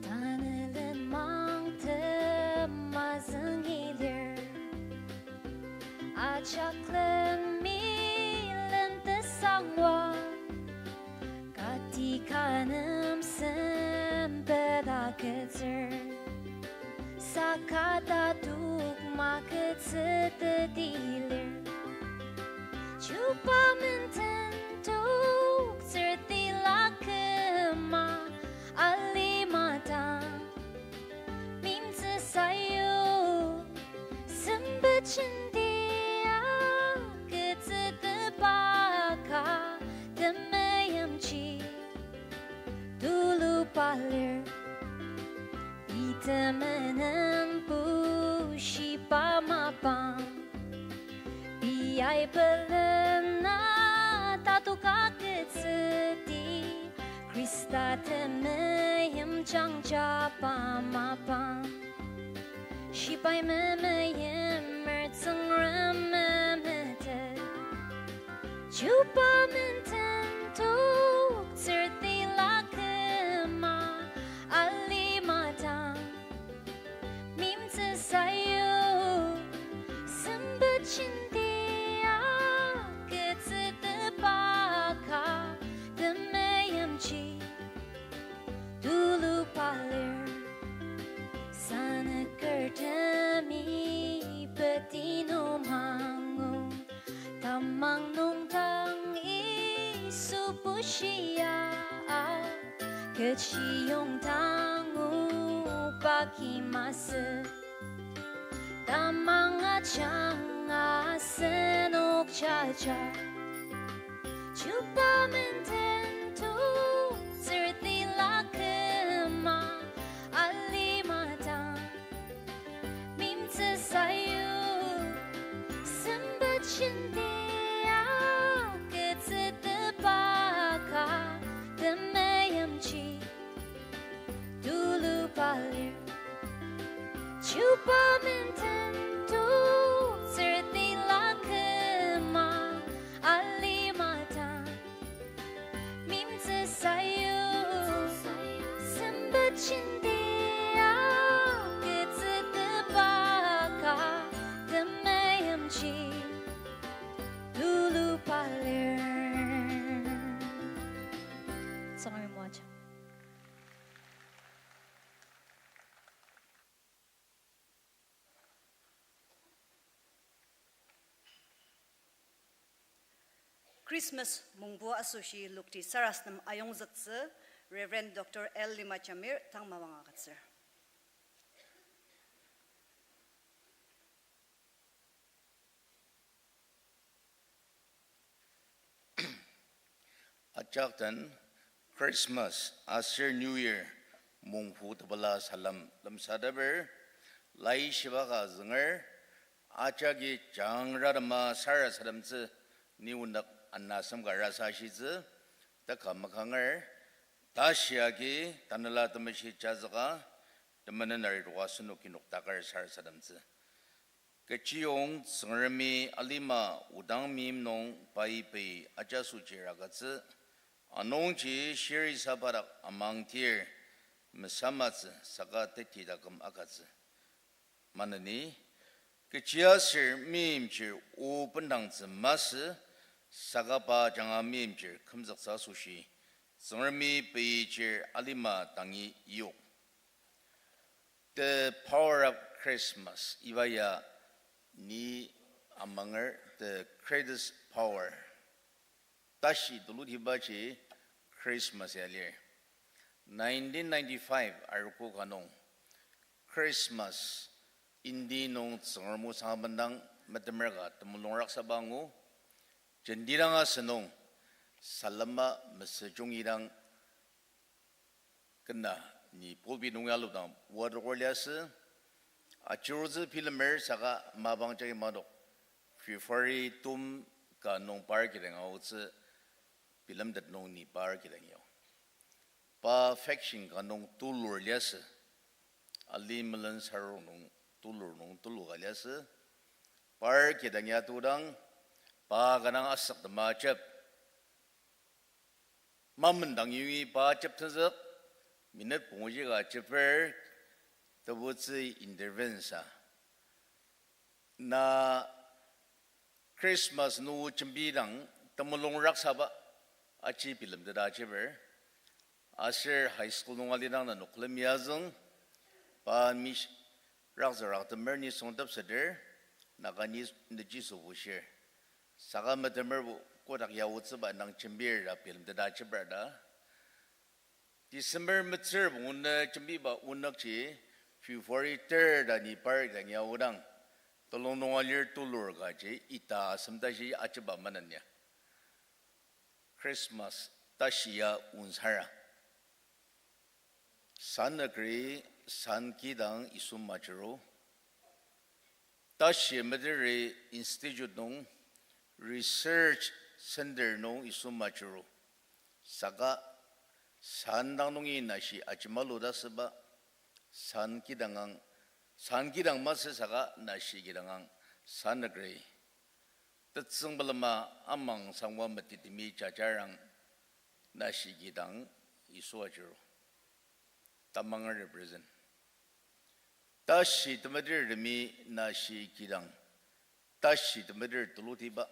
Tanü lenmang temazüngi lir, ajak lemi len tesangwa, kati ka nem sempet agütsür, saka tatok maketsü teti lir. Chuba menden toktsür tila küma alima dang, mimtsü sayu sempet jenti agütsütepa ka temeimji tuluba lir. Pei temenen bushiba mapang, pei aibelena tatok agütsüdi, Khrista temeim jangjaba mapang. Shibai memeimer Tsüngrem memetet, chuba menden toktsür tila küma alima dang, mimtsü sayu sempet jenti agütsütepa ka temeimji tuluba lir. Sanükertemi peti nung mangu, tamang nung dang Yisu bushia, kechiyong dangu paki masü, tamang ajanga asenok jaja. Chuba menden toktsür tila küma alima dang, mimtsü sayu sempet jenti agütsütepa ka temeimji tuluba lir. Chuba menden toktsür tila küma alima dang, mimtsü sayu sempet jenti agütsütepa ka temeimji tuluba lir. Tsüngremi moaja. Christmas mongbu asoshi lokti sarasadem ayongzüktsü Reverend Doctor L Lima Jamir tang mapang agütsür. Ajak den Christmas aser New Year mongpu tepela salem lemsateper, laishiba ka zünger, ajaki jangratema sarasademtsü ni onük anasem ka rasa ashitsü, taka makanger, tashi agi Tanela Temeshi jazüka, temenen aritoka asenok kinoktaker sarasademtsü. Kechiyong Tsüngremi alima odang meim nung pai pei ajaso chir agütsü, anungji shirisa pa dak amangtir mesamatsü saka teti taküm agütsü. Maneni, kechiaser meimchir o bendangtsü masü, saka pa ajanga meimchir kümzüktsü asoshi, Tsüngremi pei chir alima dangi yok. The Power of Christmas, iba ya ni amanger the greatest power. Tashi tulutibaji Christmas ya lir. Nineteen ninety-five arogo ka nung Christmas India nung Tsüngrem o sanga bendang metemer ka temulung raksaba angu, jenti dang asünung salema mesüjungi dang kena ni pulpit nung aludang oa tokor liasü, achirutsü bilemer saka mapang jagi madok, February tom ka nung par kidang aotsü bilemtet nung ni par kidang ao. Pa faction ka nung tulur liasü, ali melen sarur nung tulur nung tulu ka liasü, par kidang atudang, pa kanga asüktema ajep. Mamendang yongi pa ajep tenzük, minute punguji ka ajeper, tebutsü intervene sa. Na Christmas nung jembidang temulung raksaba aji bilemteta ajeper. Aser high school nung alidang nenok külemi azüng, pa mis-, rakzüraktemer nisung tepseter, Naga ni neji sübushir. Saka metemerbo kotak yaotsüba nang jembir ta bilemteta ajeper ta. December metsür pungu nü jembiba onükji February ter ta ni par kidang aodang, telung nung alir tulur kaji ita asem tashi ajeba mananya. Christmas tashi ya onsara. San nükri, san kidang Yisu majuru. Tashi meteri institute nung, research center nung Yisu majuru. Saka san dang nungi nashi ajimalu ta süba, san kidang ang, san kidang masü saka nashi kidang ang, san nükri. Tetsüng balema amang sangwa metitimi jajarang nashi kidang Yisu ajuru. Tamanger represent. Tashi temetertemi nashi kidang. Tashi temeter tulutiba.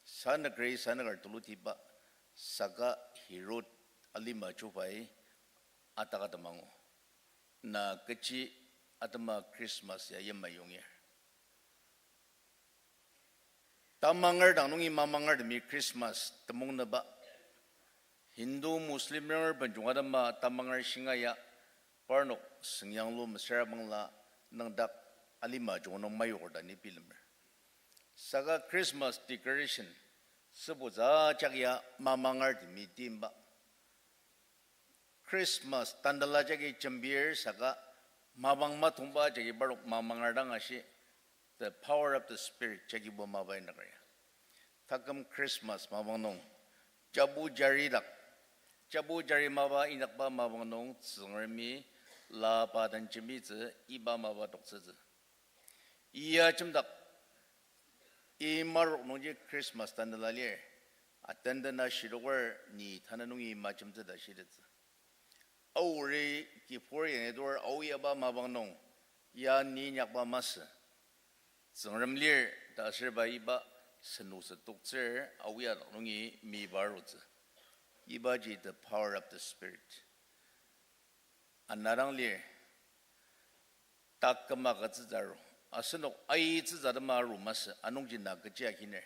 San nükri san nüker tulutiba. Saka Herod alima chubai ataka temangu. Na kechi atema Christmas ya yamai yongir. Tamanger dang nungi mamangertemi Christmas temungnüba. Hindu, Muslim renger benjung atema tamanger shinga ya parnok sengyanglu mesüra bangla nüngdak alima jungnung mayoker ta ni bilemer. Saka Christmas decoration sübutsü ajak ya mamangertemi timba. Christmas tanela jagi jembir saka mapang matongba jagi parnok mamanger dang ashi, the power of the Spirit jagibo mapa indakar ya. Taküm Christmas mapang nung, jabu jari dak, jabu jari mapa indakba mapang nung Tsüngremi la pa den jembitsü iba mapa toktsütsü. Iya jemdak, i marok nungji Christmas tanela lir, atendena shidoker ni tanü nungi majemtsü ta shitettsü. Aori kibur yangi dur aoyaba mapang nung, ya ni inyakba masü. Tsüngrem lir ta asürba iba senusü toktsür aoya dak nungi miba arutsü. Ibaji the power of the Spirit. Anadang lir, taküma agütsütsü aru, asenok aitsütsü atema aru masü, anungji na kechi akiner.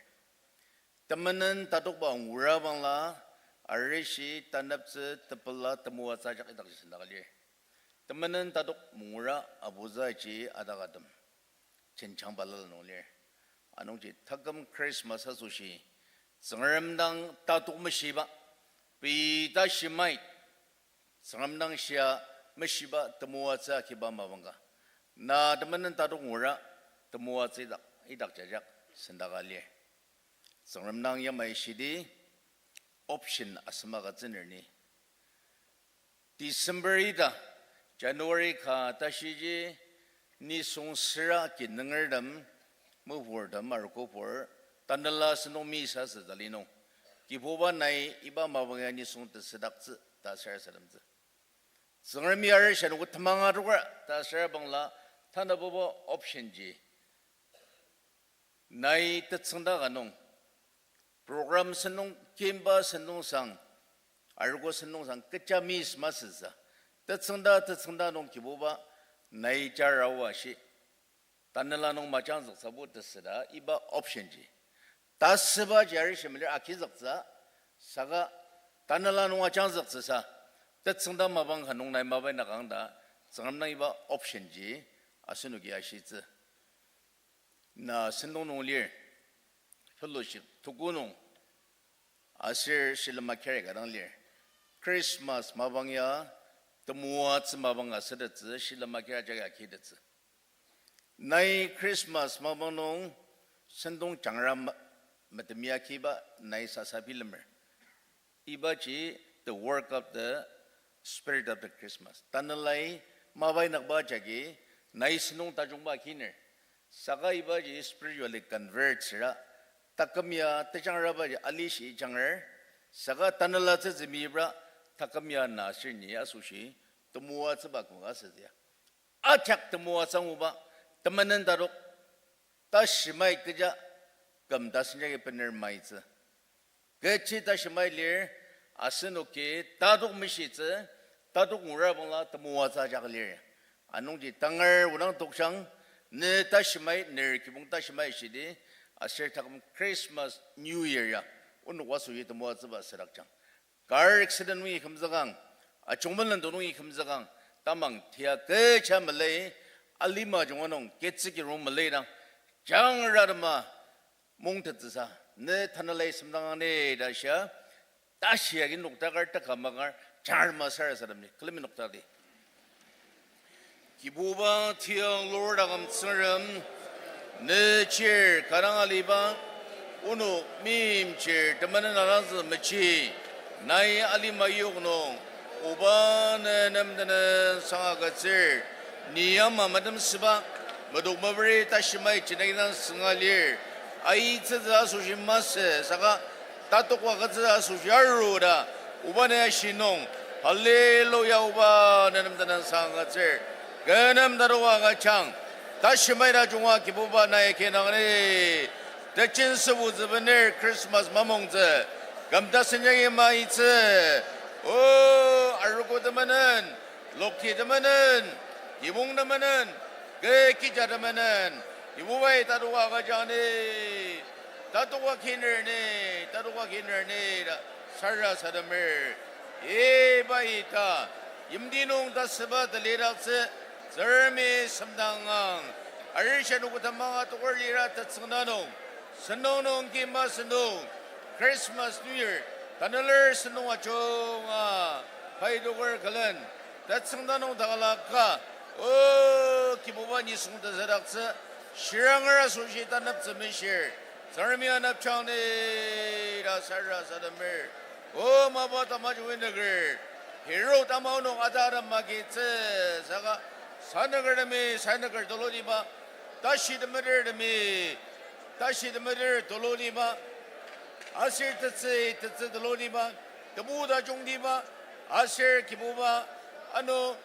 Temenen tatokba ngura bangla, arishi, taneptsü, tepela, temoatsü ajak idakji sendaka lir. Temenen tatok mungura abutsüji atakatem jenjang balala nung lir. Anungji taküm Christmas asoshi, Tsüngrem dang tatok meshiba, pei ta shimai, Tsüngrem dang shia meshiba temoatsü akiba mapang ka. Na temenen tatok ngura temoatsü idak, idak jajak sendaka lir. Tsüngrem dang yamai shidi option asem agütsüner ni. December ita, January ka tashiji, nisung süra kinungertem, mepurtem, arogopur, tanela sentong misa sü tali nung. Kibuba nai iba mapang ya nisung tesüdaktsü ta sarasademtsü. Tsüngremi arishi anogo temang adokra ta sürabangla, tanabuba option ji. Nai tetsüngda ka nung, program sentong, kimba sentong sang, arogo sentong sang, kecha miss masütsü. Tetsüngda, tetsüngda nung Kibuba, nai jarawa shi. Tanela nung majangzüktsübo tesüda, iba option ji. Tasüba ji arishi melir agizüktsü, saka tanela nung ajangzüktsüsa, Tetsüngda mapang ka nung nai mapai nakang ta, Tsüngrem dang iba option ji asenoki ashitsü. Na sentong nung lir, fellowship tuku nung, aser shilem akiri ka dang lir. Christmas mapang ya, temoatsü mapang ka sütettsü, shilem akiri ajak ya kitettsü. Nai Christmas mapang nung sentong jangra ma-, metemya kiba nai sasa bilemer. Ibaji the work of the Spirit of the Christmas. Tanelai mapai nakba jagi nai sentong tajungba kiner. Saka ibaji spiritually convert süra, taküm ya tejangrabaji alishi janger, saka tanela tsütsü mibra, taküm ya na sür ni asoshi, temoatsüba kümaka süzüa. Ajak temoatsü anguba, temenen tadok, tashimai kecha, küm tasen jagi bener maitsü. Kechi tashimai lir, asenoki tadok meshitsü, tadok ngura bangla temoatsü ajak lir. Anungji tangar odang tokjang, ne tashimai, ner kibong tashimai shidi, aser taküm Christmas, New Year ya, onok asoshi temoatsüba südakjang. Car accident nungi kümzükang, ajungmelen to nungi kümzükang, tamang tia kecha melai, alima junga nung ketsüki rong melai dang, jangra tema mungtettsüsa, ne tanelai semdangang ni ta shia, tashi agi noktakar teka makar, jangra tema sarasademdi, külemi noktakdi. Kibuba tiang Lord aküm Tsüngrem, ne chir kadang aliba, onok meimchir temenen alangzü mechi, nai alima yok nung, oba ne nem tenüngsang agütsür, ni ama metemsüba, medok meperi tashimai jenagi dang sünga lir, aitsütsü asoshi masü, saka tatokba agütsü asoshi aru ta, oba ne ashi nung, hallelujah oba ne nem tenüngsang agütsür, kü nem tatok agüjang, tashimai tajunga Kibuba nai kinungni, tejen sübutsü bener Christmas mamongtsü, küm tasen jagi maitsü, o, arogo temenen, lokti temenen, kibong temenen, kü kija temenen, Kibubai tatoka agüjang ni, tatoka kiner ni, tatoka kiner ni ta sarasademer. Iba ita, yimti nung tasüba talidaktsü, Tsüngremi semdangang, arishi anogo temang atoker lira tetsüngda nung, sentong nung kima sentong, Christmas, New Year, taneler sentong ajunga, pai toker külen, tetsüngda nung takalaka, o, Kibuba nisung tezadaktsü, shiranger asoshi taneptsü mishir, Tsüngremi anepjang ni ta sarasademer. O mapa tamajung inüker, Herod ama onok ata ta magitsü, saka sanükertemi sanüker tulutiba, tashi temetertemi tashi temeter tulutiba, aser tetsü, tetsü tulutiba, tebu tajungtiba, aser Kibuba, ano,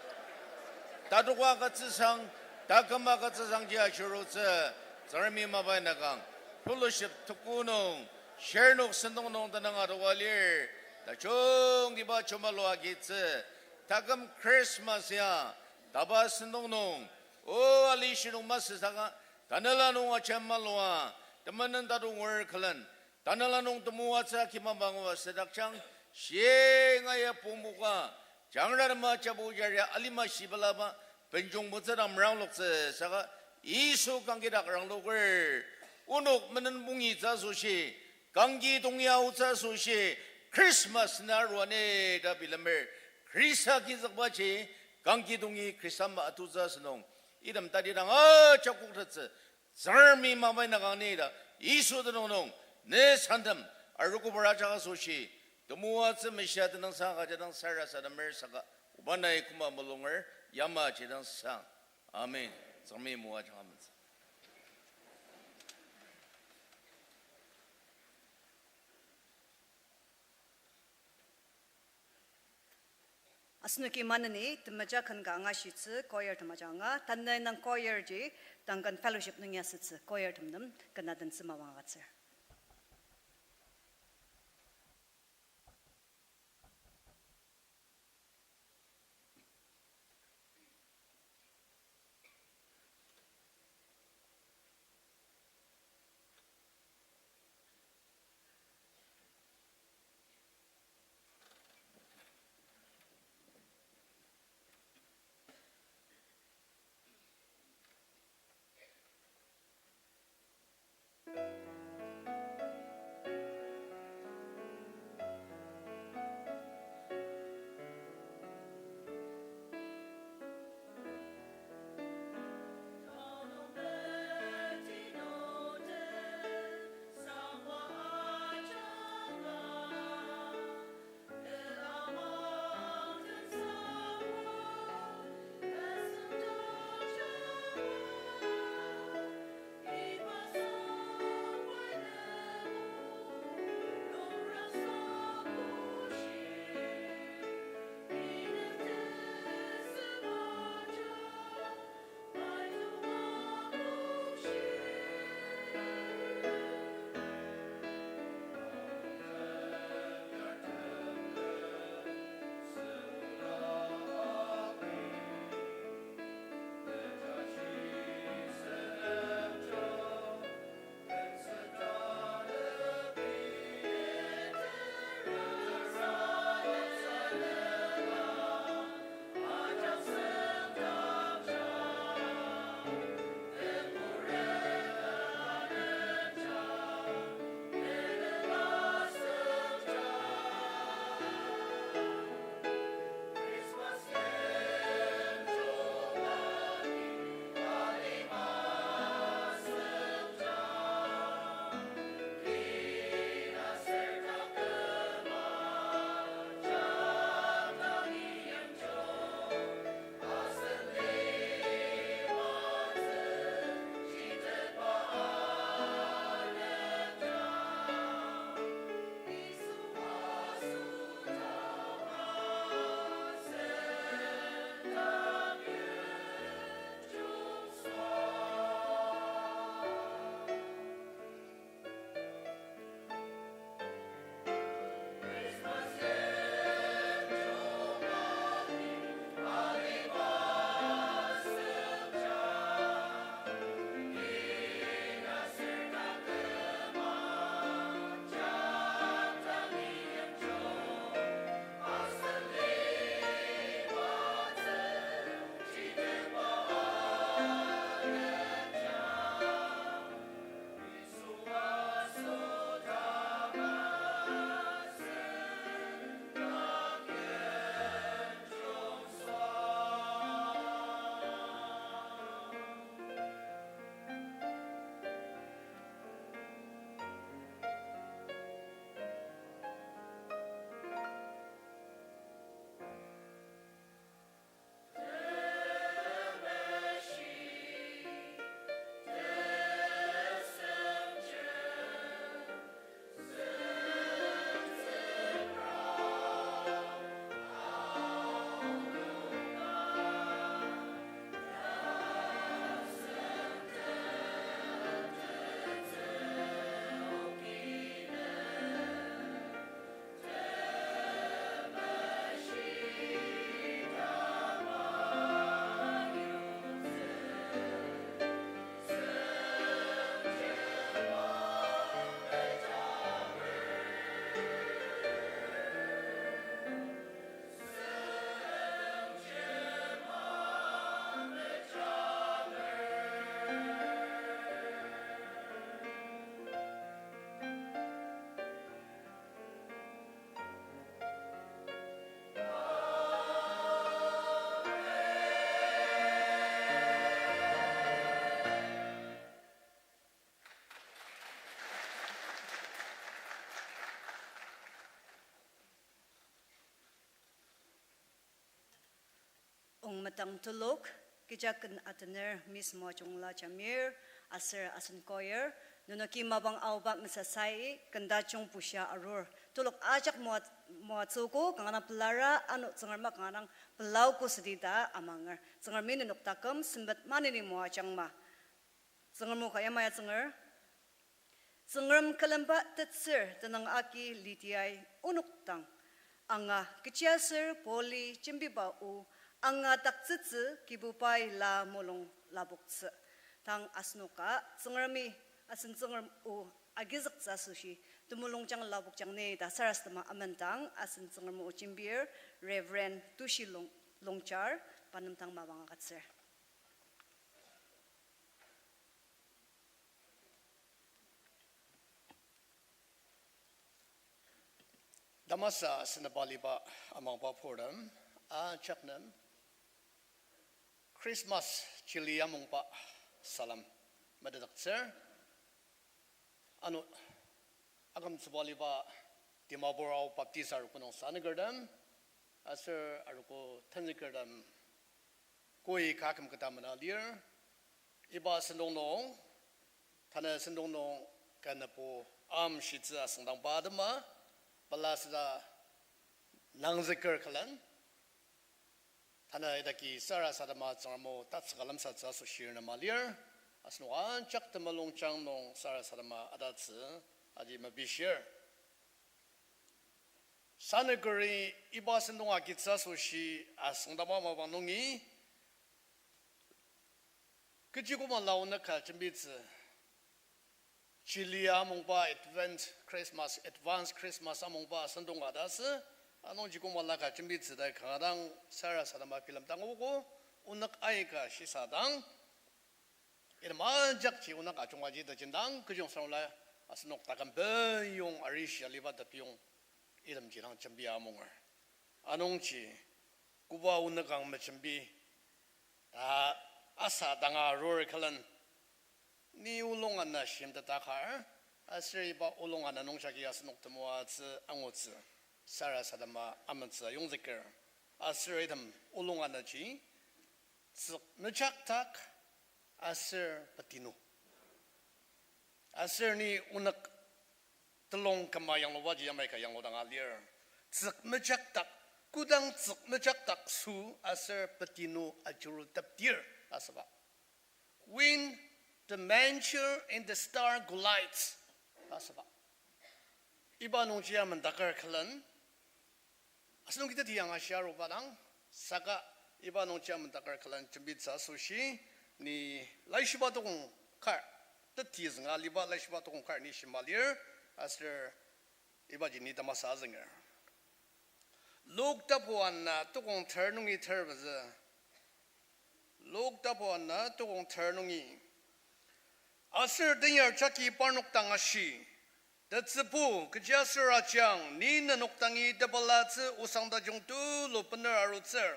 tatoka agütsüsang, taküm agütsüsangji ashirutsü, Tsüngremi mapa inükang, fellowship tuku nung, shirnok sentong nung tenüng atoka lir, tajungtiba chumalua agitsü, taküm Christmas ya, tapa sentong nung, o alishi nung masü saka, tanela nung ajemalua, temenen tatok ngur külen, tanela nung temoatsü akima bangua südakjang, shinga ya pungbuka, jangra tema jabu jaria alima shibelaba, benjong butsü dang merangloktsü saka, Yisu kangkidak rangloker, onok menen pungitsü asoshi, kangki tongi aotsü asoshi, Christmas na arua ni ta bilemer, Khrista kizükbaji, kangki tongi Khrista ama atutsü asünung, item tatidang ajak koktettsü, Tsüngremi mapa inükang ni ta, Yisu tenüng nung, ne santem, arogo bura ajak asoshi, temoatsü meshia tenüngsang agüjadang sarasademer saka, oba nai küma mulunger, yamaji dang sang. Amen. Tsüngremi moajang amentsü. Asenoki maneni temeja ken ka angashitsü choir tem ajanga, tanü nung choir ji, Duncan Fellowship nung ya asütsü choir tem nem, kena den tsüma wang agütsür. Metang telok, kecha ken atener Miss Moajungla Jamir, aser asen choir, nenoki mapang aoba mesasai, ken tajung bushia arur. Telok ajak moa-, moatsüogo, kanga dang pelara, ano Tsüngrem kanga dang pelaugo südi ta amanger. Tsüngremi nenok taküm sempet maneni moajangma. Tsüngrem o ka yamai atsünger. Tsüngrem külemba tetsür tenüng agi Lidiai onok dang, anga kechiaser Pauli jembiba o, anga taktsütsü Kibubai la mulung lapoktsü. Tang asenoka Tsüngremi asen Tsüngrem o agizüktsü asoshi temulungjang lapokjang ni ta sarasadema amendang asen Tsüngrem o jembir Reverend Tushi Long-, Longchar pa nem dang mapang agütsür. Tamasa senaba aliba amangba purtem, ajak nem Christmas chili amungba salem metetdaktsür. Ano akümtsüba aliba Dimapur Ao Baptist arogo nung sanükertem, aser arogo tenzükertem, koi ka küm keta mena lir. Iba sentong nung, tanü sentong nung kü nübo amshitsü asüngdangba atema, pelasüda nangzüker külen, tanü idaki sarasadema Tsüngrem o tatsüka lemsatsü asoshi nem alir. Asenok ajak temulungjang nung sarasadema atatsü aji mepishir. Sanükeri iba sentong agitsü asoshi asüngdangba mapang nungi, kechi koma la onük ka jembitsü, chili amungba Advent Christmas, Advance Christmas amungba sentong ka ta asü, anungji koma la ka jembitsü ta kanga dang sarasadema bilemdang ogo, onük aika shisadang, item ajakji onük ajungaji tajindang, kechiyong sarula asenok taküm peyong arishi aliba tepiyong itemji dang jembi amunger. Anungji, koba onük ang mejembi ta asa danga arur külen, ni olung ana shimteta kar, aser iba olung ana nungjagi asenok temoatsü angutsü sarasadema amentsü ayongzüker. Aser item olung anaji tsük mejakdak aser petinu. Aser ni onük telung küma yanglubaji yamai ka yangludanga lir. Tsük mejakdak, kodang tsük mejakdak sü aser petinu ajurutepdir ta asüba. When the manger and the star collide ta asüba. Iba nungji amendaker külen, asenok kidati yanga shia aruba dang, saka iba nungji amendaker külen jembitsü asoshi, ni laishiba tokong kar, teti zünga aliba laishiba tokong kar ni shima lir, aser ibaji ni tamasa azünger. Luk tapu ana tokong ter nungi ter pezü. Luk tapu ana tokong ter nungi. Aser tenyar jagi parnok dang ashi, Tetsübu, kechiaser ajiang, ni nenok dangi tepelatsü osang tajung tulu bener arutsür.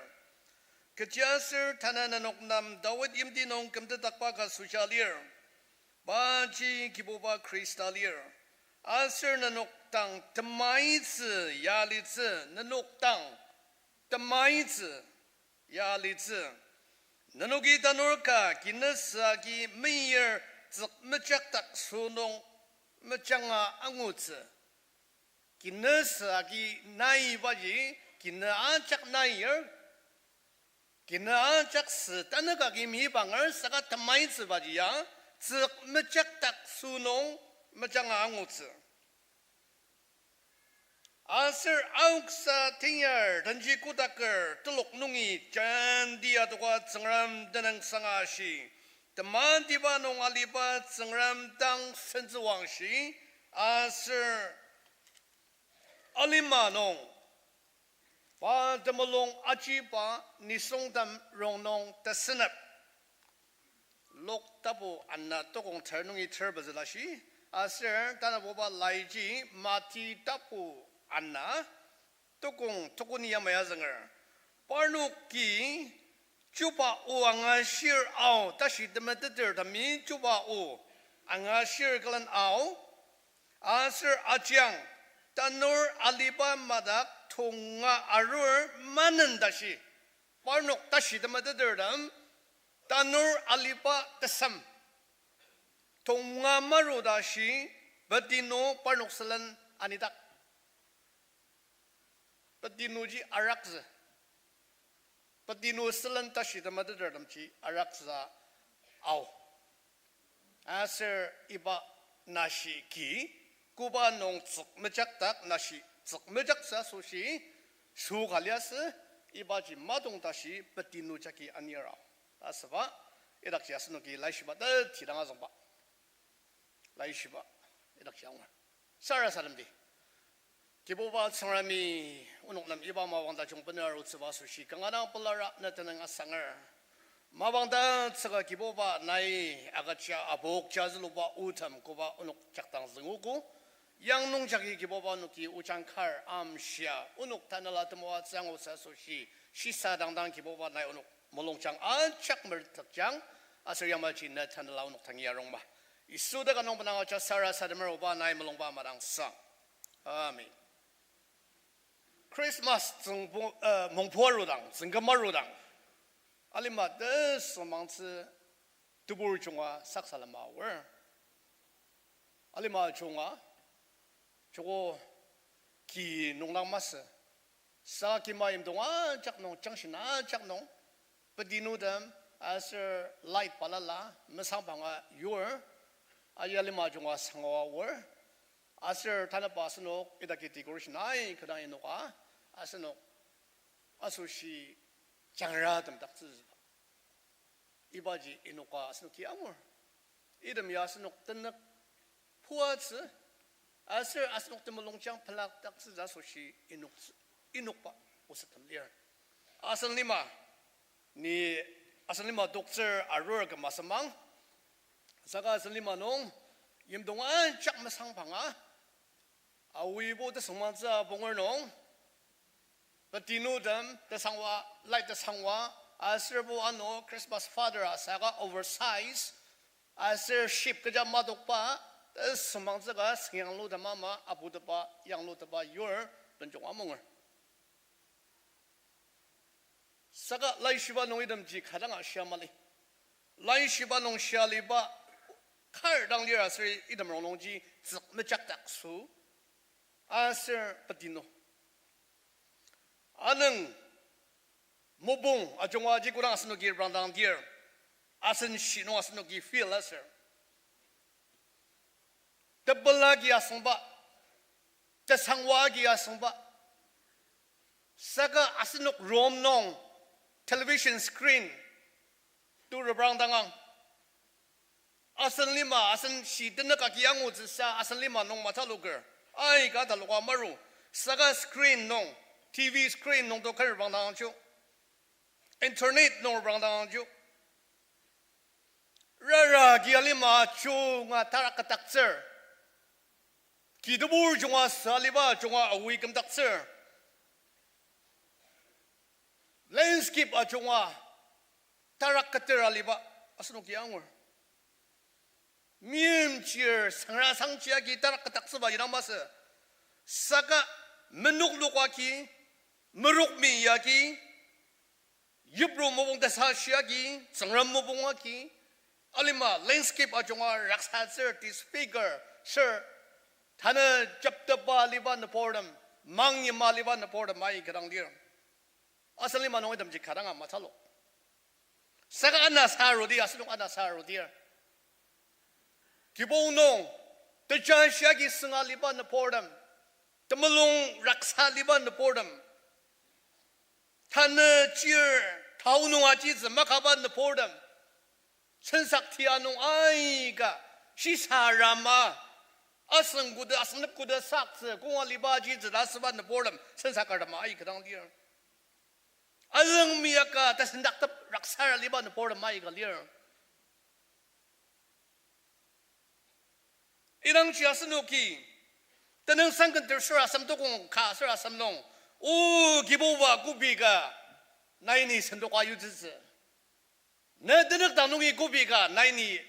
Kechiaser tanü nenok nem Dawid yimti nung kümtetdakba ka süja lir. Paji Kibuba Khrista lir. Aser nenok dang temaitsü ya alitsü, nenok dang temaitsü ya alitsü. Nenoki tanur ka kinüsü agi meyir tsük mejakdak sünung mejanga angutsü. Kinüsü agi naibaji kinü ajak nair, kinü ajak sü tanü kagi mibanger saka temaitsübaji ya tsük mejakdak sünung mejanga angutsü. Aser aoksa tenyar denji kotaker telok nungi jenti adoka Tsüngrem tenüngsanga ashi, tematiba nung aliba Tsüngrem dang sentsüwangshi, aser alima nung pa temulung ajiba nisungtem rongnung tesünep. Luk tapu ana tokong ter nungi ter pezü lashi, aser tanabuba laiji Mati tapu ana tokong tokoni yamai azünger. Parnoki chuba o angashir ao tashi temeteter temi chuba o angashir külen ao, aser ajiang tanur aliba madak tonga arur manen tashi Parnok tashi temetetertem, tanur aliba tesem tonga maru tashi, petinu parnok sülen anidak. Petinuji araktsü. Petinu sülen tashi temetetertemji araktsüa ao. Aser iba nashi ki, koba nung tsükmejakdak nashi tsükmejaktsü asoshi, sü ka liasü, ibaji matong tashi petinu jagi anir ao. Ta asüba, idakji asenoki laishiba tetidang azüngba. Laishiba, idakji angur. Sarasademdi. Kibuba Tsüngremi, onok nem iba mapang tajung bena arutsüba asoshi kanga dang pelara ne tenüng asanger. Mapang tatsüka Kibuba nai agüja apokja züluba otem koba onok jakdang züngogo. Yang nungjagi Kibuba onoki ojang kar amshia onok tanela temoatsü angutsü asoshi shisadangdang Kibuba nai onok mulungjang ajak mertekjang, aser yamaji ne tanela onok tangi arungma. Yisu dak nung benang aja sarasademer oba nai mulungba madangsang. Amen. Christmas tsüngbo-, eh, mungpu arudang, tsüngküm arudang, alima tesümangtsü tebur junga saksalema aor. Alima junga, joko ki nungdang masü. Saka kima yimdong ajak nung, junction ajak nung, petinutem, aser light balala, mesangpanga yur, aji alima junga sangoa aor, aser tanüba asenok idaki decoration aika dang inoka, asenok asoshi jangratem daktsüba. Ibaji inoka asenoki angur. Item ya asenok tenük puatsü, aser asenok temulungjang pelakdaktsütsü asoshi inoktsü, inokba osettem lir. Asen lima, ni asen lima doktsür arur küm asümang, saka asen lima nung yimdong ajak mesangpanga, aoibo tesüngmangtsü apunger nung, petinutem tesangwa, light tesangwa, aserbo ano Christmas father asaka oversize, aser sheep kecha matokba, tesüngmangtsü ka süngyanglutem ama, aputepa, yanglutepa yur, benjong amunger. Saka laishiba nung itemji kadanga shia mali. Laishiba nung shia aliba kar dang lir aser item rongnungji tsük mejakdak sü aser petinu. Anüng mopung ajunga ji kodang asenoki reprangdang dir, asen shi nung asenoki feel aser tepela agi asüngba, tesangwa agi asüngba, saka asenok room nung television screen to reprangdangang, asen lima, asen shi tenük agi angutsüsa asen lima nung mataloker, aika taloka maru, saka screen nung, T V screen nung to kar reprangdangangju, internet nung reprangdangangju, rara agi alima junga tarak ketaktsür, ki tebur junga sü aliba junga aoi kümdaktsür, landscape ajunga tarak keter aliba asenoki angur. Meimchir sangra sangji agi tarak ketaktsüba idang masü. Saka menok lok agi, merok mi agi, yipru mopung tesashi agi, Tsüngrem mopung agi, alima landscape ajunga raksatsür, disfigure, sür, tanü japtepa aliba nüburtem, mangyima aliba nüburtem aika dang lir. Asen lima nung itemji kadanga matalo. Saka anasa arudi, asenok anasa arudir, kibong nung tejashi agi sünga aliba nüburtem, temulung raksa aliba nüburtem, tanü chir tao nung ajitsü makaba nüburtem, sensak tia nung aika shisa rama, asüng koda, asünep koda saktsü kong aliba ajitsü ta asüba nüburtem sensaker tema aika dang lir. Azüng miyaka tasendaktep raksar aliba nüburtem aika lir. Idangji asenoki tenüngsang ken ter sür asem tokong ka sür asem nung, O Kibuba, kobi ka nai ni sendoka yutsütsü? Ne tenük dang nungi kobi ka nai ni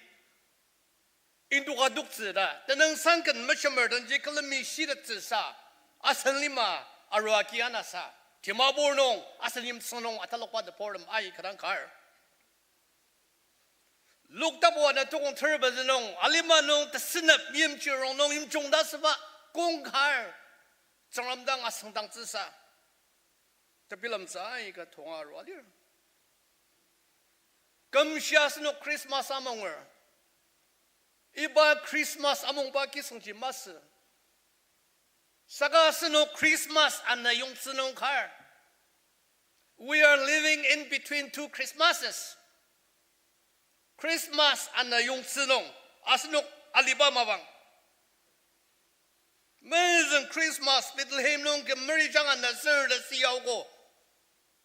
indoka toktsü ta tenüngsang ken meshemer denji külemi shitettsüsa, asen lima arua ki anasa Dimapur nung asen yimtsüng nung atalokba nübortem ai kü dang kar. Luk tapu ana tukong ter pezü nung, alima nung tesünep meimchir rongnung yimjung ta süba kong kar. Tsüngrem dang asüngdangtsüsa tebilemtsü aika tonga arua lir. Kümshi asenok Christmas amunger. Iba Christmas amungba kisüngji masü. Saka asenok Christmas ana yongtsü nung kar. We are living in between two Christmases. Christmas ana yongtsü nung asenok aliba mapang. Mezüng Christmas Bethlehem nung kümeri jang ana sür ta siyaogo.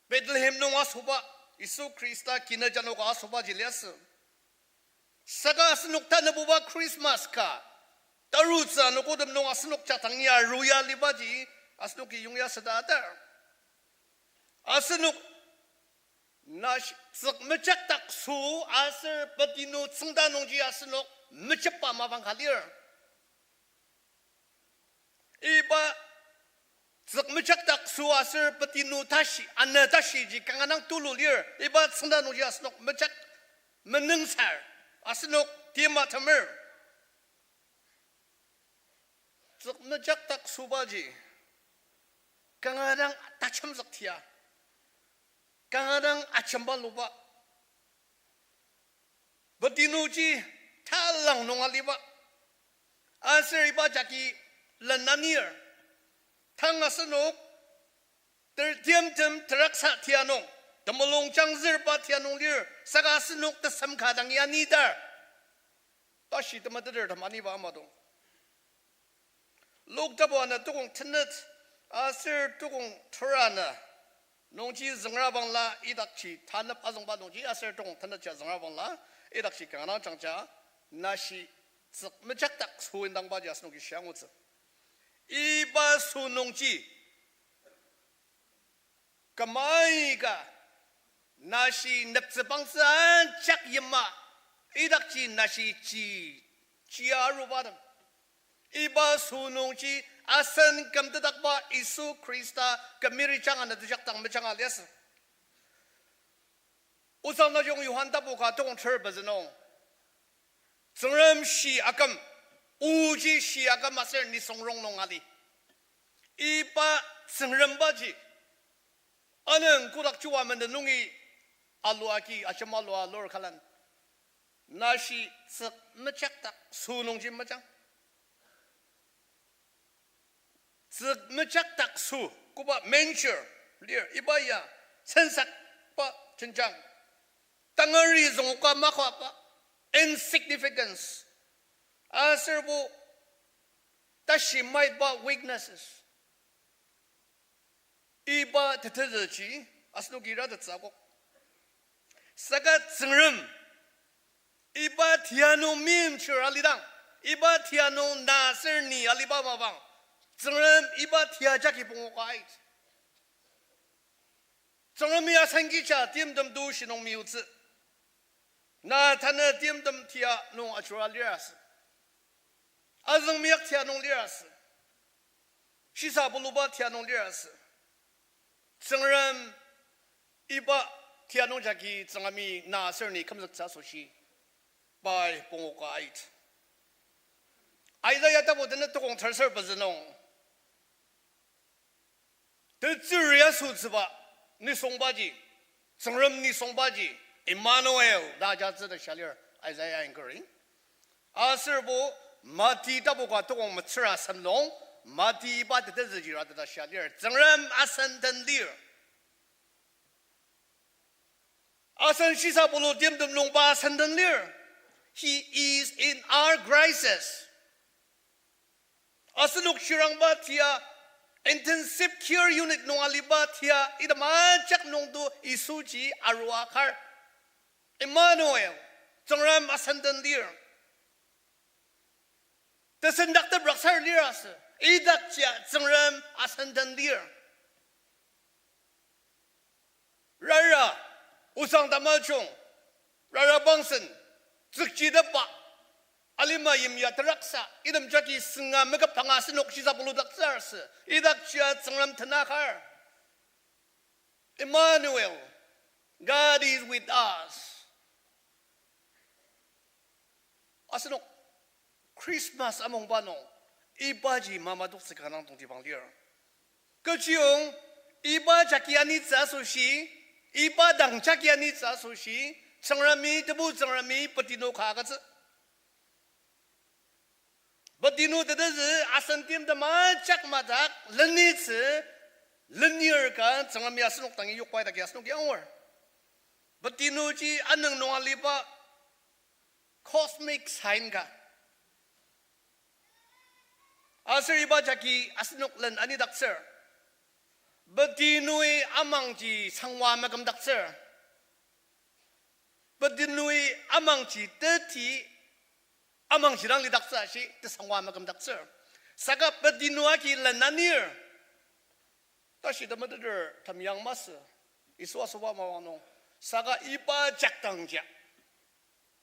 Bethlehem nung asoba, Yisu Khrista kina janoka asobaji liasü. Saka asenok tanabuba Christmas ka, tarutsü anogotem nung asenok jatang ya aruya libaji, asenoki yongya süda atar. Asenok nashi tsük mejakdak sü aser petinu tsüngda nungji asenok mejepba mapang ka lir. Iba tsük mejakdak sü aser petinu tashi, ana tashiji kanga dang tulu lir, iba tsüngda nungji asenok mejak menüngsar, asenok timtemer. Tsük mejakdak sübaji kanga dang tajemzük tia, kanga dang ajemba luba. Petinuji talang nung aliba. Aser iba jagi lenanir. Tang asenok ter-, timtem teraksa tia nung, temulung jangzürba tia nung lir, saka asenok tesem ka dang ya nidar. Tashi temeteter tem aniba ama dong. Luk tapu ana tukong tenet, aser tukong tera ana nungji züngra bangla idakji tanep azüngba nungji aser tukong tenet ja züngra bangla idakji kanga dang jangja nashi tsük mejakdak sü indangbaji asenoki shia angutsü. Iba sü nungji kümai ka nashi neptsübangtsü ajak yima, idakji nashi ji, ji arubatem. Iba sü nungji asen kümtetdakba Yisu Khrista kümeri jang ana tejakdang mejanga liasü. Osang tajung Johan tapu ka tukong ter pezü nung, Tsüngrem shi aküm, oji shi aküm aser nisung rongnung ali. Iba Tsüngrembaji, anüng kotak chuwa menden nungi alua agi ajemalua lur kalan, nashi tsük mejakdak sü nungji mejang. Tsük mejakdak sü, koba manger lir, iba ya sensakba jenjang. Tangari züngoka makoba, insignificance. Aserbo tashi maitba weaknesses. Iba tetezüji asenoki ratettsü akok. Saka Tsüngrem iba tia nung meimchir alidang, iba tia nung na aser ni aliba mapang, Tsüngrem iba tia jagi pungoka ait. Tsüngremi asen kija timtem tushi nung meyutsü. Na tanü timtem tia nung ajura lir asü. Azüng miak tia nung lir asü. Shisa puluba tia nung lir asü. Tsüngrem iba tia nung jagi Tsüngremi na aser ni kümzüktsü asoshi pai pungoka ait. Isaiah tapu tenet tukong terser pezü nung, tetsüri asütsüba nisungbaji, Tsüngrem nisungbaji, Emmanuel ta ajatsü ta shia lir Isaiah ingkari. Aserbo Mati tapu ka tukong metsüra sem nung, Mati iba tetezüji rateta shia lir, Tsüngrem asen den lir. Asen shisa pulu timtem nungba asen den lir. He is in our crisis. Asenok shirangba tia, intensive care unit nung aliba tia, item ajak nungto Yisuji arua kar. Emmanuel, Tsüngrem asen den lir. Tesendaktep raksar lir asü, idakjia Tsüngrem asen den lir. Rara, osang tamajung, rara bangsen, tsükchitepba, alima yimya teraksa, item jagi sünga meküpanga asenok shisa puludaktsür asü, idakjia Tsüngrem tenakar. Emmanuel, God is with us. Asenok Christmas amungba nung, ibaji mamadoktsü kanga tongtibang lir. Kechiyong, iba jagi anitsü asoshi, iba dang jagi anitsü asoshi, Tsüngremi, Tebu Tsüngremi, petinu ka agütsü. Petinu tetezü asen timtem ajak madak lenitsü, lenir ka Tsüngremi asenok dangi yokba idaki asenok ya angur. Petinuji anüng nung aliba cosmic sign ka. Aser iba jagi asenok len anidaktsür. Petinui amangji sangwa makümdaktsür. Petinui amangji teti, amangji dang lidaktsü ashi tesangwa makümdaktsür. Saka petinu agi len anir. Tashi temeteter temyang masü. Yisu asoba mapang nung. Saka iba jakdangja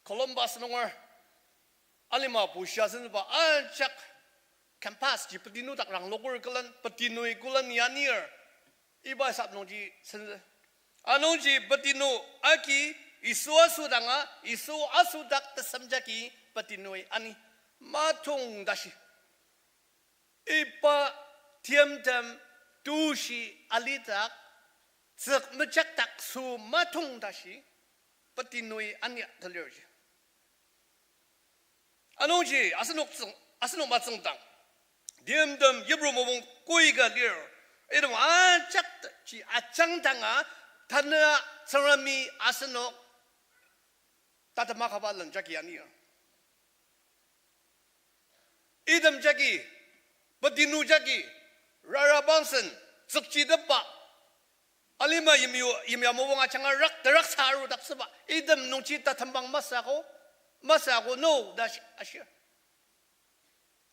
Columbus nunger alima bushia senba ajak campus ji petinu dak rangloker külen petinui külen ya anir. Iba sap nungji sentsü. Anungji petinu agi Yisu asüdanga, Yisu asüdak tesem jagi petinui ani. Matong tashi. Iba timtem tushi alidak, tsük mejakdak sü matong tashi, petinui ania talirji. Anungji asenok tsüng, asenok matsüngdang. Timtem yipru mopung koi ka lir. Item ajak ji ajangdanga tanü Tsüngremi asenok tatema kaba len jagi anir. Item jagi, petinu jagi, rara bangsen, tsükchitepa, alima yimyu, yimya mopung ajanga rak, terak sa arudaktsüba, item nungji tatembang masü ako, masü ako no, ta shi-, ashir.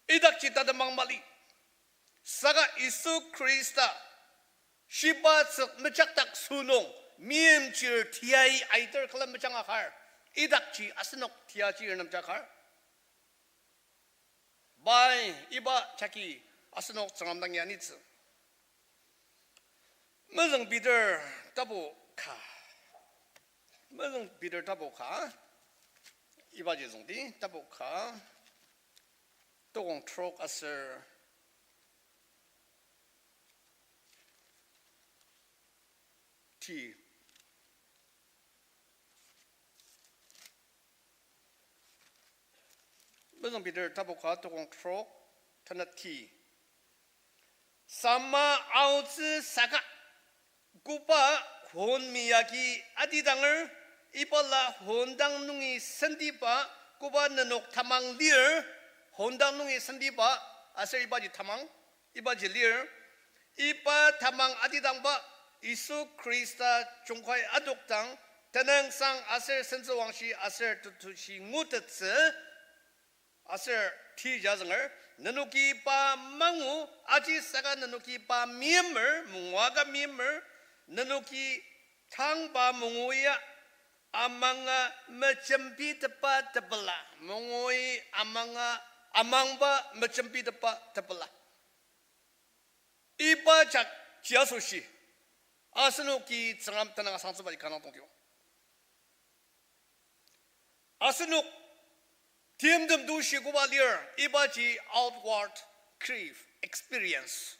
Idakji tatembang mali. Saka Yisu Khrista, shiba tsük mejakdak sünung, meimchir tiai aiter külen mejang akar, idakji asenok tiaji renemjakar. Pai, iba jagi asenok Tsüngrem dang ya anitsü. Mezüng Peter tapu ka. Mezüng Peter tapu ka. Ibaji züngdi tapu ka. Tokong trok aser ti. Mezüng Peter tapu ka tokong trok, tanü ti. Sama aotsü saka, koba hon meyagi atidanger, ibala hon dang nungi sentiba, koba nenok tamang lir, hon dang nungi sentiba, aser ibaji tamang, ibaji lir, iba tamang atidangba, Yisu Khrista jungkai adokdang, tenüngsang aser sentsüwangshi aser tetushi ngutettsü, aser tija zünger, nenoki pa mangu, aji saka nenoki pa meimer, mungua ka meimer, nenoki tangba mungua, amanga mejembitepa tepela, mungui amanga, amangba mejembitepa tepela. Iba jak ji asoshi, asenoki Tsüngrem tenüng asangtsübaji kanga tongtibang. Asenok timtem tushi koba lir, ibaji outward grief experience.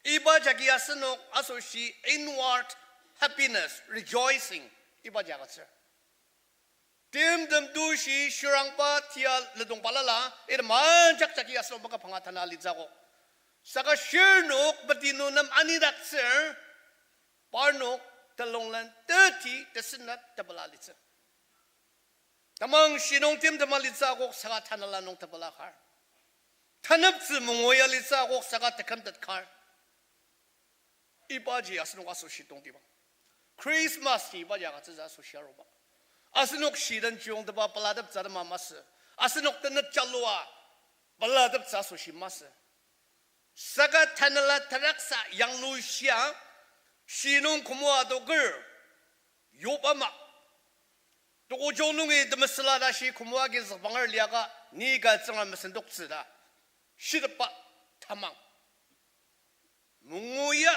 Iba jagi asenok asoshi inward happiness, rejoicing, ibaji agütsür. Timtem tushi shirangba tia ledong balala, item ajak jagi asenok maka panga tanü alitsüogo. Saka shirnok petinu nem anidaktsür, parnok telonglen teti tesenat tepela alitsü. Tamang shi nung timtem alitsü akok saka tanela nung tepela kar. Taneptsü mungui alitsü akok saka tekümtet kar. Ibaji asenok asoshi tongtibang. Christmas ji ibaji agütsütsü asoshi aruba. Asenok shiden chiyongteba pelateptsü atema masü. Asenok tenet jalua pelateptsü asoshi masü. Saka tanela teraksa yanglushia, shi nung kümoa adoker, Yob ama, tokojong nungi temesüla ta shi kümoa agi zükbanger liaka, ni ka Tsüngrem mesendoktsü ta. Shitepa tamang. Mungua,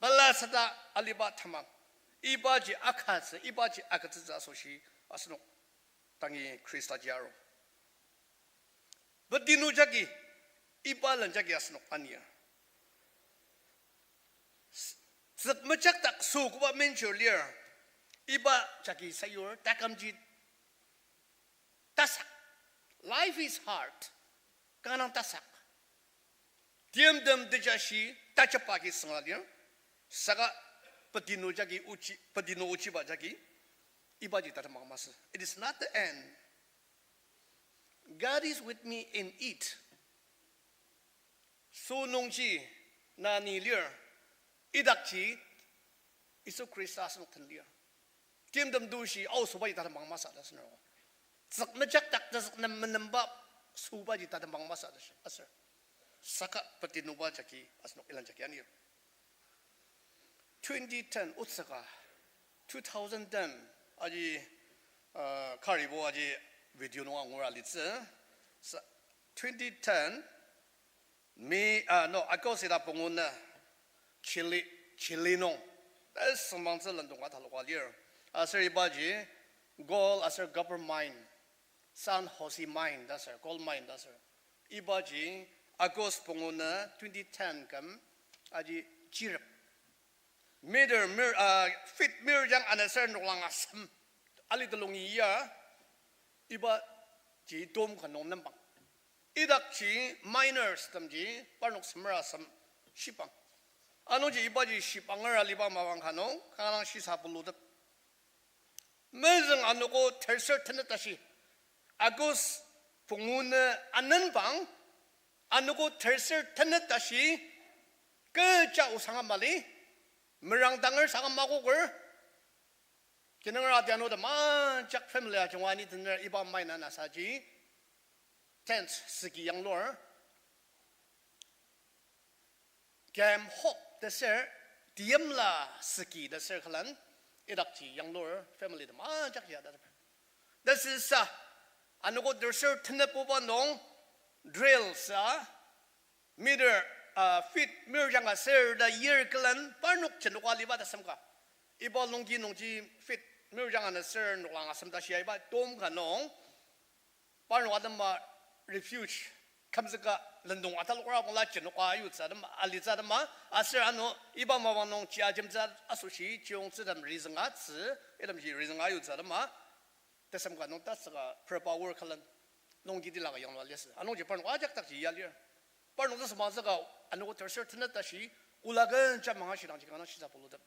Pelasata aliba tamang. Ibaji akatsü, ibaji agütsütsü asoshi asenok dangi Khristaji aru. Petinu jagi, iba len jagi asenok anir. Tsük mejakdak sü koba menjur lir. Iba jagi sayur, takümji tasak. Life is hard. Kanga tasak. Timtem tejashi tajaba agi sünga lir. Saka petinu jagi ochi, petinu ochiba jagi, ibaji tatembang masü. It is not the end. God is with me in it. Sü nungji na ni lir, idakji Yisu Khrista asenok den lir. Timtem tushi aosübaji tatembang masü ta asenok. Tsük mejakdak ta tsük nem menemba sübaji tatembang masü ta aser. Saka petinuba jagi asenok ilan jagi anir. Twenty ten otsüka, two thousand ten aji, uh, karibo aji video nung angur alitsü. Sa-, twenty ten May, ah, no, August ita pungu nü Chile, Chile nung, eh, sengmangtsü lendong ataloka lir. Aser ibaji gold aser copper mine, San Jose mine ta aser, gold mine ta aser. Ibaji August pungu nü twenty ten küm aji chirep. Meter mir, ah, feet mir jang anaser noklang asem. Ali telungi ya, ibaji dome ka nung nembang. Idakji miners temji parnok semer asem shibang. Anungji ibaji shibanger aliba mapang ka nung kanga shisa pulutep. Mezüng anogo terser tenet tashi, August pungu nü anenbang, anogo terser tenet tashi, kecha osanga mali, merang danger saka makoker, kinungra ati ano ta majak family ajungwa ni tener iba mine ana asaji, tent süki yanglur, Camp Hope ta aser, Tiyimla Süki ta aser külen, idakji yanglur family tem ajak ya ta. Tasüsa, anogo terser tenet puba nung, drill sa, meter, ah, feet mir jang aser ta yir külen, parnok jenoka aliba ta asem ka. Iba longki nungji feet mir jang anaser noklang asem ta shia iba dome ka nung, parnok atema refuge, kümzüka lendong atalokra kongla jenoka ayutsü atema, alitsü atema, aser ano iba mapang nung ji ajemtsü asoshi chiyongtsütem rizünga tsü, itemji rizünga ayutsü atema, tesem ka nung tasüka purpa wor külen, nungji tilaka yanglua liasü. Anungji parnok ajak dakji ya lir. Parnok tasüma saka anogo terser tenet tashi, ola ken ja manga shidangji kanga shisa pulutep.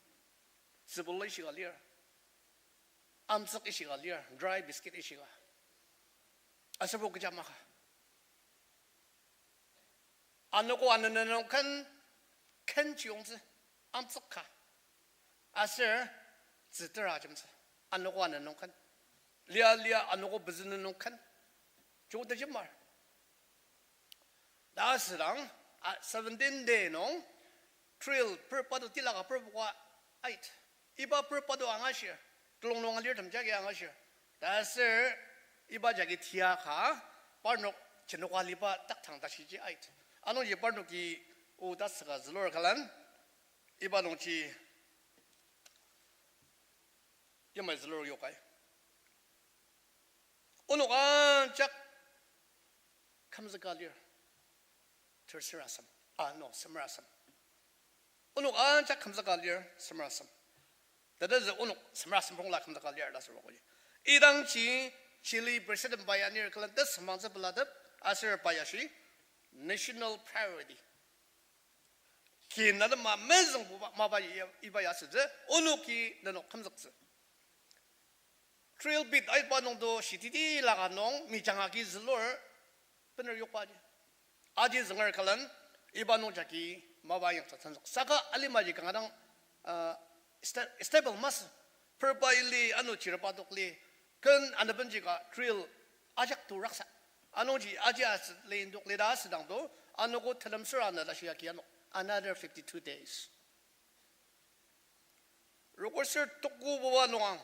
Tsübulu ishika lir. Amtsük ishika lir, dry biscuit ishika. Aserbo kecha maka. Anogo anene nung ken, ken chiyongtsü, amtsük ka. Aser, tsütera ajemtsü. Anogo anene nung ken. Lia lia anogo pezü nung ken. Joko tejemar. Ta asüdang, a, seventeen day nung, trail purpado tilaka purpoka ait. Iba purpado angashir, telung nung alirtem jagi angashir. Ta aser, iba jagi tiaka, parnok jenoka aliba taktang tashiji ait. Anungji parnoki o tasüka zülur külen, iba nungji yamai zülur yokai. Onok ajak kümzüka lir. Terser asem. Ah, no, semer asem. Onok ajak kümzüka lir, semer asem. Tata zü onok semer asem pongla kümzüka lir ta asüba koji. Idangji Chile president pai anir külen tesümangtsü pelatep aser pai ashi national priority. Kin atema mezüngbuba mapa ya, iba ya asütsü, onoki nenok kümzüktsü. Trail bid aiba nungdo shititi laka nung mijang agi zülur bener yokba ji. Aji zünger külen iba nung jagi mapa yangtsü tenzük. Saka alimaji kanga dang, uh, sta-, stable masü. Purpa ili ano chiraba tokli, ken anabenjika trail ajak tu raksa. Anungji aji asü leindok lida asüdangdo, anogo telemsür ana tashi agi ano another fifty-two days. Rokoser toku buba nungang,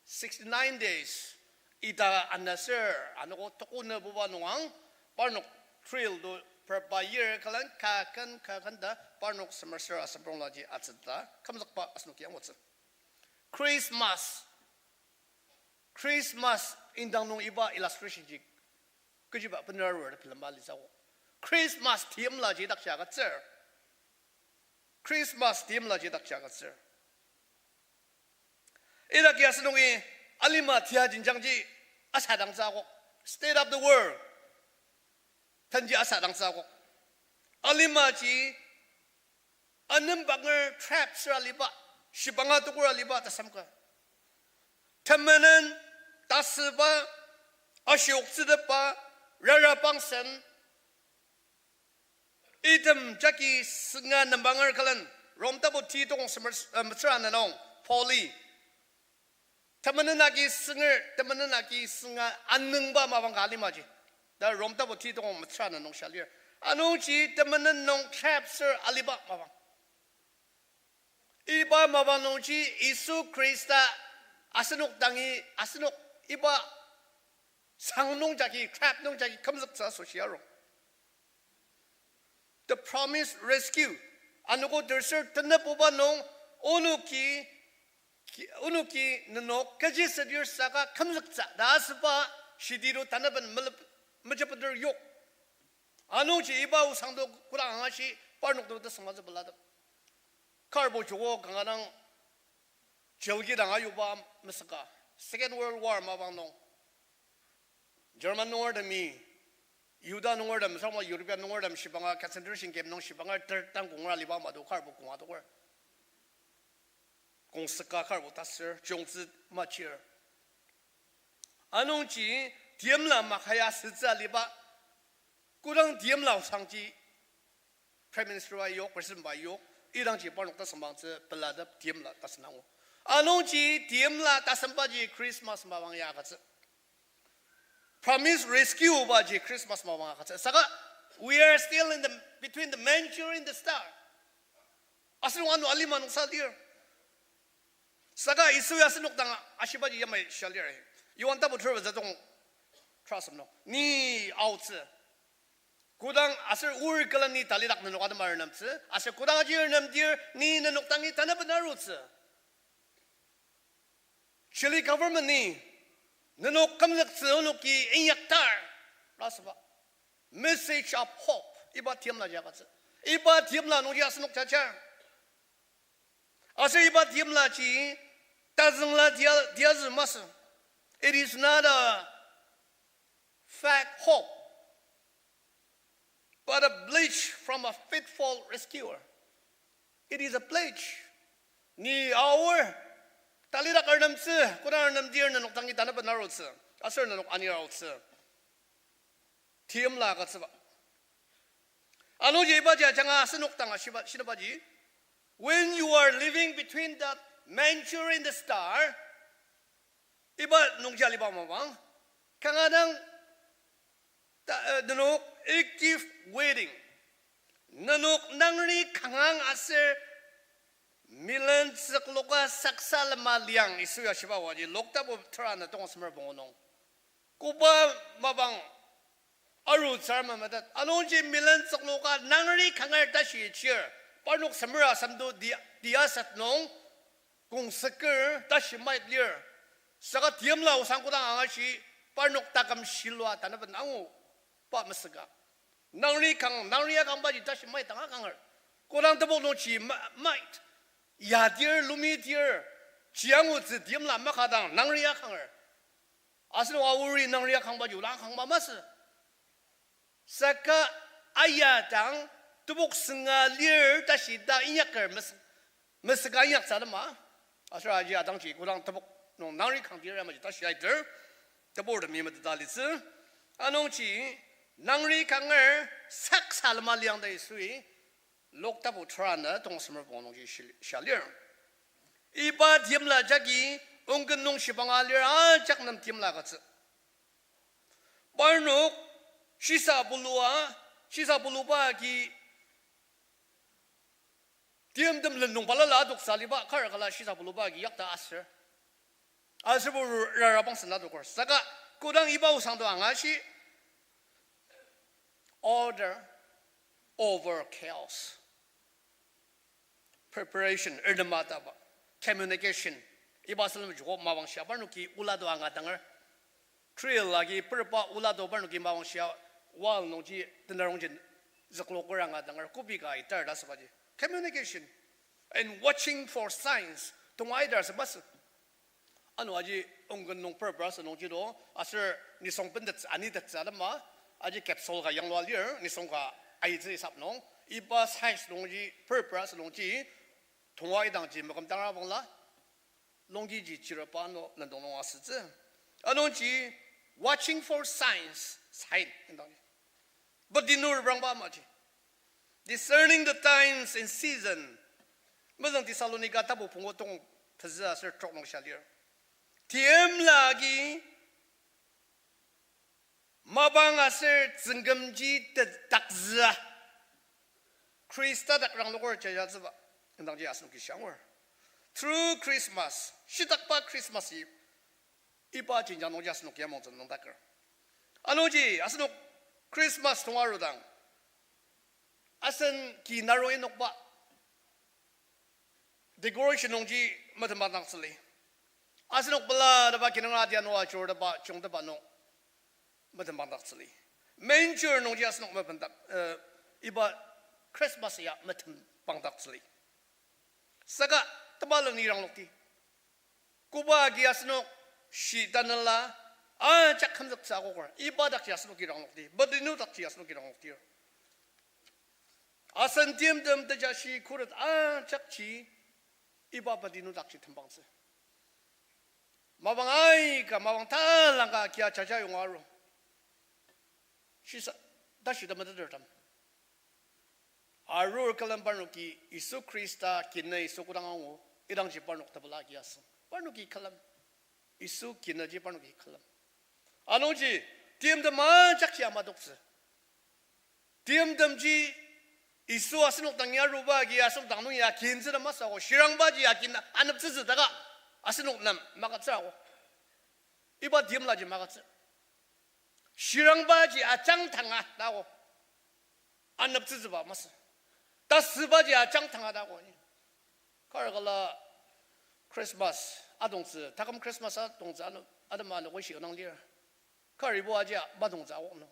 sixty-nine days, ita anaser, anogo toku nü buba nungang, parnok trail do Perba yir külen ka ken ka ken ta parnok semer ser asüngdangji atsüta kümzükba asenoki angutsü. Christmas. Christmas indang nung iba illustration ji kechiba bener arur ta bilemba litsü akok. Christmas timlaji idakji agütsür. Christmas timlaji idakji agütsür. Idaki asenungi alima tia jenjangji asadangtsü akok. State of the world. Tenji asadangtsü akok. Alimaji anembanger trap süra aliba, shibanga tokura aliba ta semka. Temenen, tasüba, ashioktsütepba, rara pangsen, item jagi sünga nembanger külen, Rom tapu ti tokong semer, eh, metsüra nenung, Pauli. Temenen agi sünger, temenen agi sünga anüngba mapang ka alimaji. Ta Rom tapu ti tokong metsüra nenung shia lir. Anungji temenen nung trap ser aliba mapang. Iba mapang nungji Yisu Khrista asenok dangi, asenok iba sang nung jagi, trap nung jagi kümzüktsü asoshi arung. The promised rescue. Anogo terser tenepoba nung onoki, ki-, onoki nenok kechi sedir saka kümzüktsü ta asüba shitiru tanaben melep-, mejepeter yok. Anungji iba osangdo kodang angashi parnok do tesüngmazü pelatep. Karbo joko kanga dang jelgi dang ayuba mesüka. Second World War mapang nung German nungertemi, Yihuda nungertem, sama European nungertem shibanga concentration camp nung shibanga ter tang kongra liba mado karbo konga toker. Kongsüka karbo tasür, jungtsü machir. Anungji, timla makaya sütsü aliba, kodang timla osangji, Prime Minister bai yok, President bai yok, idangji parnok tasüngmangtsü pelatep timla tasünangu. Anungji timla tasümbaji Christmas mapang ya agütsü. Promise rescue baji Christmas mapang agütsü. Saka, we are still in the, between the manger and the star. Asenok ano alima nungsa lir. Saka Yisu ya asenok dang ashibaji yamai shia lir. Yohan tapu terba zütong trust no. Ni aotsü. Kodang aser ur külen ni talidak nenok atema renemtsü, aser kodang aji renemdir ni nenok dangi tanaben arutsü. Chile government ni nenok kümzüktsü onoki inyaktar ta asüba. Message of hope. Iba timla ji agütsü. Iba timla nungji asenok jajar. Aser iba timlaji tazüngla tia, tiazü masü. It is not a fake hope, but a pledge from a faithful rescuer. It is a pledge. Ni aor, talidak arnemtsü, kodang arnemdir nenok dangi tanaben arutsü, aser nenok anir aotsü. Timla agütsüba. Anungji ibaji ajanga asenok dang ashiba, shinabaji, when you are living between the manger and the star, iba nungji aliba mapang, kanga dang ta, eh, nenok active waiting. Nenok nangri kangang aser milen tsükloka saksa lema liang Yisu ya shiba waji Luk tapu tera ana tong semer pungu nung. Koba mapang arutsü ma metet. Anungji milen tsükloka nangri kanger tashi chir. Parnok semera semdu ti, tiasat nung kongsüker tashi mait lir. Saka timla osang kodang angashi parnok taküm shilua tanaben angu pa mesüka. Nangri kang, nangri akangbaji tashi mait dang akanger. Kodang tebok nungji ma-, mait. Yadir, lumidir, ji angutsü timla makadang nangri akanger. Asenok aori nangri akangbaji ola akangba masü. Saka aya dang tebok sünga lir tashi ta inyaker mes-, mesüka inyaktsü atema. Aser aji adangji kodang tebok nung nangri kangdir yamaji tashi aiter, tebur temi meteta litsü. Anungji nangri kanger saksa lema liang ta Yisui Luk tapu tera ana tong semer pungu nungji shil-, shia lir. Iba timla jagi ongken nung shibanga lir ajak nem timla agütsü. Parnok shisa bulua, shisa buluba agi timtem lendong balala adoktsü aliba kar kala shisa buluba agi yakta aser. Aserbo ru-, rara pangsen adoker. Saka kodang iba osangdo angashi order, over chaos. Preparation, ernema taba, communication. Iba asülen joko mapang shia parnoki ola to angadanger. Trail agi perba ola to parnoki mapang shia wall nungji tenarongji zükloker angadanger. Kobi ka itar ta asübaji. Communication and watching for signs. Tonga idar asübasü. Ano aji ongken nung purpose nungji do, aser nisung bentettsü, anitettsü atema, aji capsule ka yanglua lir, nisung ka aitsü isap nung, iba size nungji, purpose nungji, tonga idangji maküm tangra bangla, longji ji chiraba ano lendong nung asütsü. Anungji, watching for signs, sign, indang. But di nur brangba amaji. Discerning the times and season. Mezüng Thessalonica tapu pungu tong pezü aser trok nung shia lir. Timla agi mapang aser tsüngkümji te-, takzüa. Khrista dak rangloker jajatsüba. Indangji asenoki shiangur. Through Christmas, shitakba Christmas Eve. Iba jenjang nungji asenok ya mongtsü nüngdaker. Anungji asenok Christmas tonga arudang, asen ki naro inokba decoration nungji metembangdaktsüli. Asenok pela teba kinunga tia nua chur teba chungteba nung metembangdaktsüli. Manger nungji asenok mependak, eh, iba Christmas ya metembangdaktsüli. Saka teba leni ranglokti. Koba agi asenok shi tanela, ajak kümzüktsü akoker. Iba dakji asenoki ranglokti. Bedinu dakji asenoki rangloktir. Asen timtem tejashi khuret ajakji iba bedinu dakji tembangtsü. Mapang aika, mapang talangka kia jaja yonga aru. Shisa, tashi temetetertem. Arur külem parnoki Yisu Khrista kinü Yisu kodang angu, idangji parnok tepela agi asüng. Parnoki külem. Yisu kinüji parnoki külem. Anungji, timtem ajakji amadoktsü. Timtemji Yisu asenok dang ya aruba agi asenok dang nung ya kintsü ta masü ako, shirangbaji ya kin aneptsütsü taka asenok nem magütsür ako. Iba timlaji magütsür. Shirangbaji ajangtanga ta ako. Aneptsütsüba masü. Tasübaji ajangtanga ta ako. Kar kala Christmas adongtsü, taküm Christmas adongtsü ano, atema ano koi shi onang lir. Karibo aji madongtsü akok no.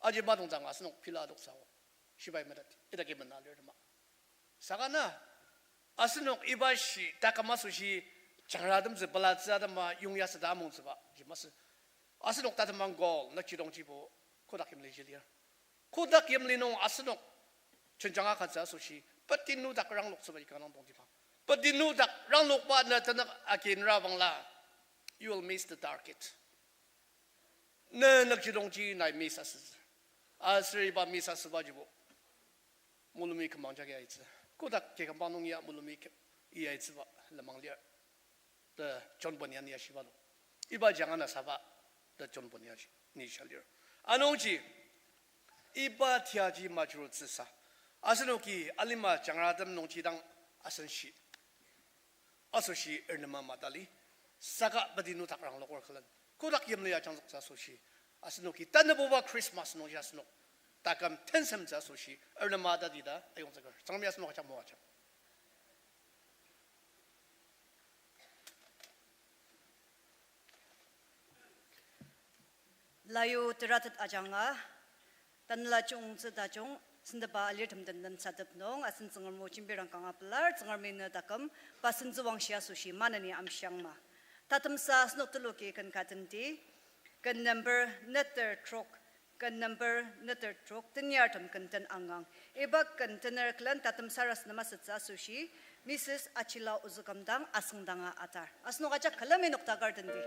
Aji madongtsü anga asenok pila adoktsü akok. Shibai metet, idaki mena lir tema. Saka na, asenok iba shi taküm asoshi jangratemtsü pelatsü atema yongya süta amongtsüba ji masü. Asenok tatemang goal nükjidongjibo kodak yimli ji lir. Kodak yimli nung asenok jenjang akatsü asoshi, petinu dak rangloktsüba ji kanga nung tongtibang. Petinu dak ranglokba na tenük akinra bangla, you will miss the target. Ne nükjidongji nai miss asütsü. Aser iba miss asübajibo mulumi kümangjagi aitsü. Kodak kikümbang nung ya mulumi kü-, i aitsüba lenmang lir. Ta John Bunyan ya shiba lo. Iba jangana saba ta John Bunyan shi, ni sha lir. Anungji, iba tiaji majurutsüsa. Asenoki alima jangratem nungji dang asen shi. Asoshi ernema matali, saka petinu dak rangloker külen. Kodak yimli ajangzüktsü asoshi. Asenoki tanabuba Christmas nungji asenok taküm tensemtsü asoshi ernema tati ta ayongzüker. Tsüngremi asenok ajak moajang. Layu teratet ajanga, Tanela Chiyungtsü Tajung, sendaba alirtem den lemsatep nung, asen Tsüngrem o jembirang kanga pelar, Tsüngremi ne taküm, pa sentsüwangshi asoshi maneni amshiangma. Tatemsa asenok teloki ken ka tenti, ken number neter trok, ken number neter trok, tenyartem ken ten angang. Iba ken tener külen tatemsa rasa nem asütsü asoshi, Mrs. Achila Ozükümdang asüngdanga atar. Asenok ajak külemi noktakar tenti.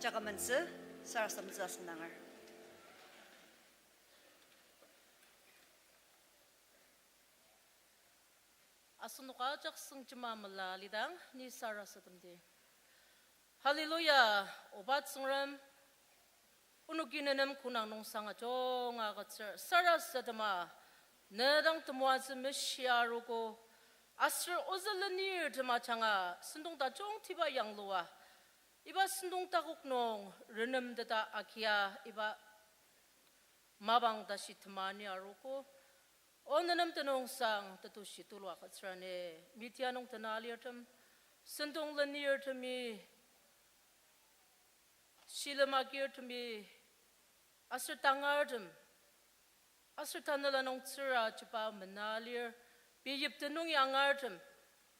Jaka mentsü, sarasademtsü asendanger. Asenok ajak sengjema mela lidang ni sarasademdi. Hallelujah, Oba Tsüngrem, onoki nenem konang nung sang ajunga agütsür sarasadema, ne dang temoatsü meshia arogo, aser ozü lenirtem ajanga sentong tajungtiba yanglua, iba sentong takok nung renemteta agia iba mapang tashi temani arogo, o nenem tenüngsang tetushi tulu agütsürani, media nung tena alirtem, sentong lenirtemi, shilem agirtemi, aser tangartem, aser tanela nung tsüra jiba mena lir, pei yipte nungi angartem,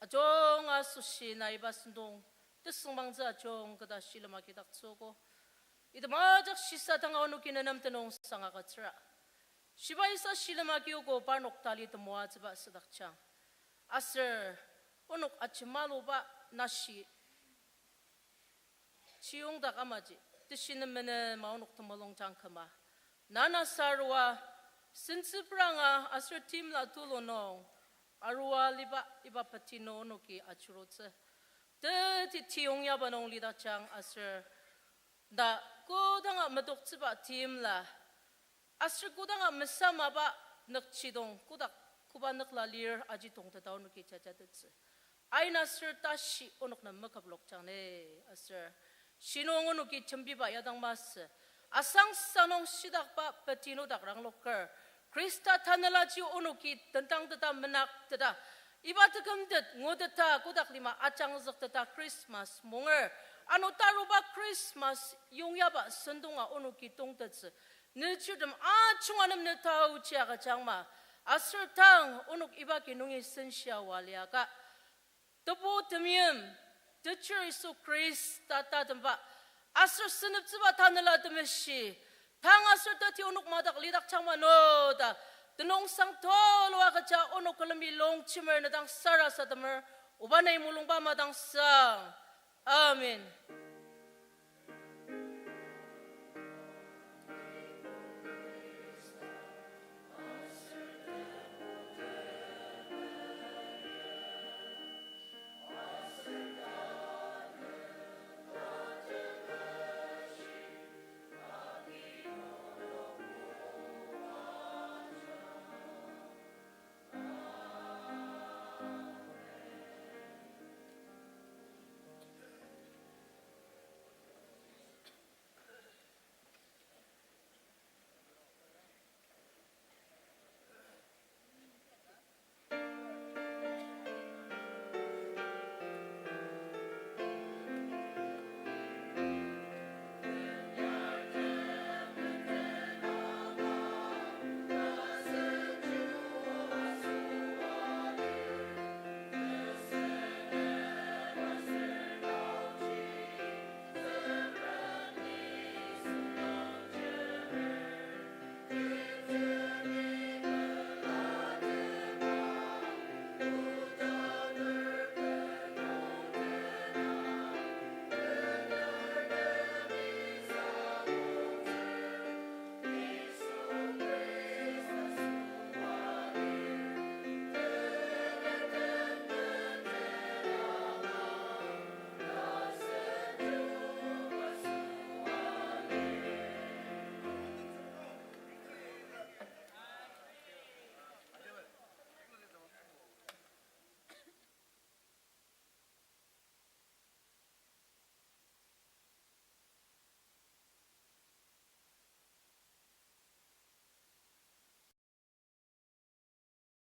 ajunga asoshi na iba sentong tesüngmangtsü ajung keta shilem agidaktsüogo. Item ajak shisa danga onoki nenem tenüngsang agütsüra. Shibai sa shilem agiogo parnok tali temoatsüba südakjang. Aser onok ajemaluba nashi chiyongdak amaji, teshi nemenema onok temulungjang küma, nana sarua, sentsüpranga aser timla tulu nung arua liba iba petinu onoki ajurutsü. Teti tiyongyaba nung lidakjang aser na kodanga metoktsüba timla aser kodanga mesamaba nükjidong kodak koba nükla lir aji tongteta onoki jajatettsü. Aina aser tashi onok nem meküplokjang ne, aser shinung onoki jembiba yadang masü. Asangsang nung shidakba petinu dak rangloker, Khrista tanelaji onoki tentangteta menakteta, iba tekümtet nguteta kodak lima ajangzükteta Christmas munger, ano taruba Christmas yongyaba sentonga onoki tongtettsü. Nüchirtem ajunga nem ne taochi agüjangma, aser tang onok iba ki nungi senshia waliaka, Tebu temeim, Techir Yisu Khrista tatemba, aser seneptsüba Tanela Temeshi, tang aser teti onok madak lidakjangma no ta, tenüngsang tulu agüja onok külemi longjemer ne dang sarasademer, Oba nai mulungba madangsang. Amen.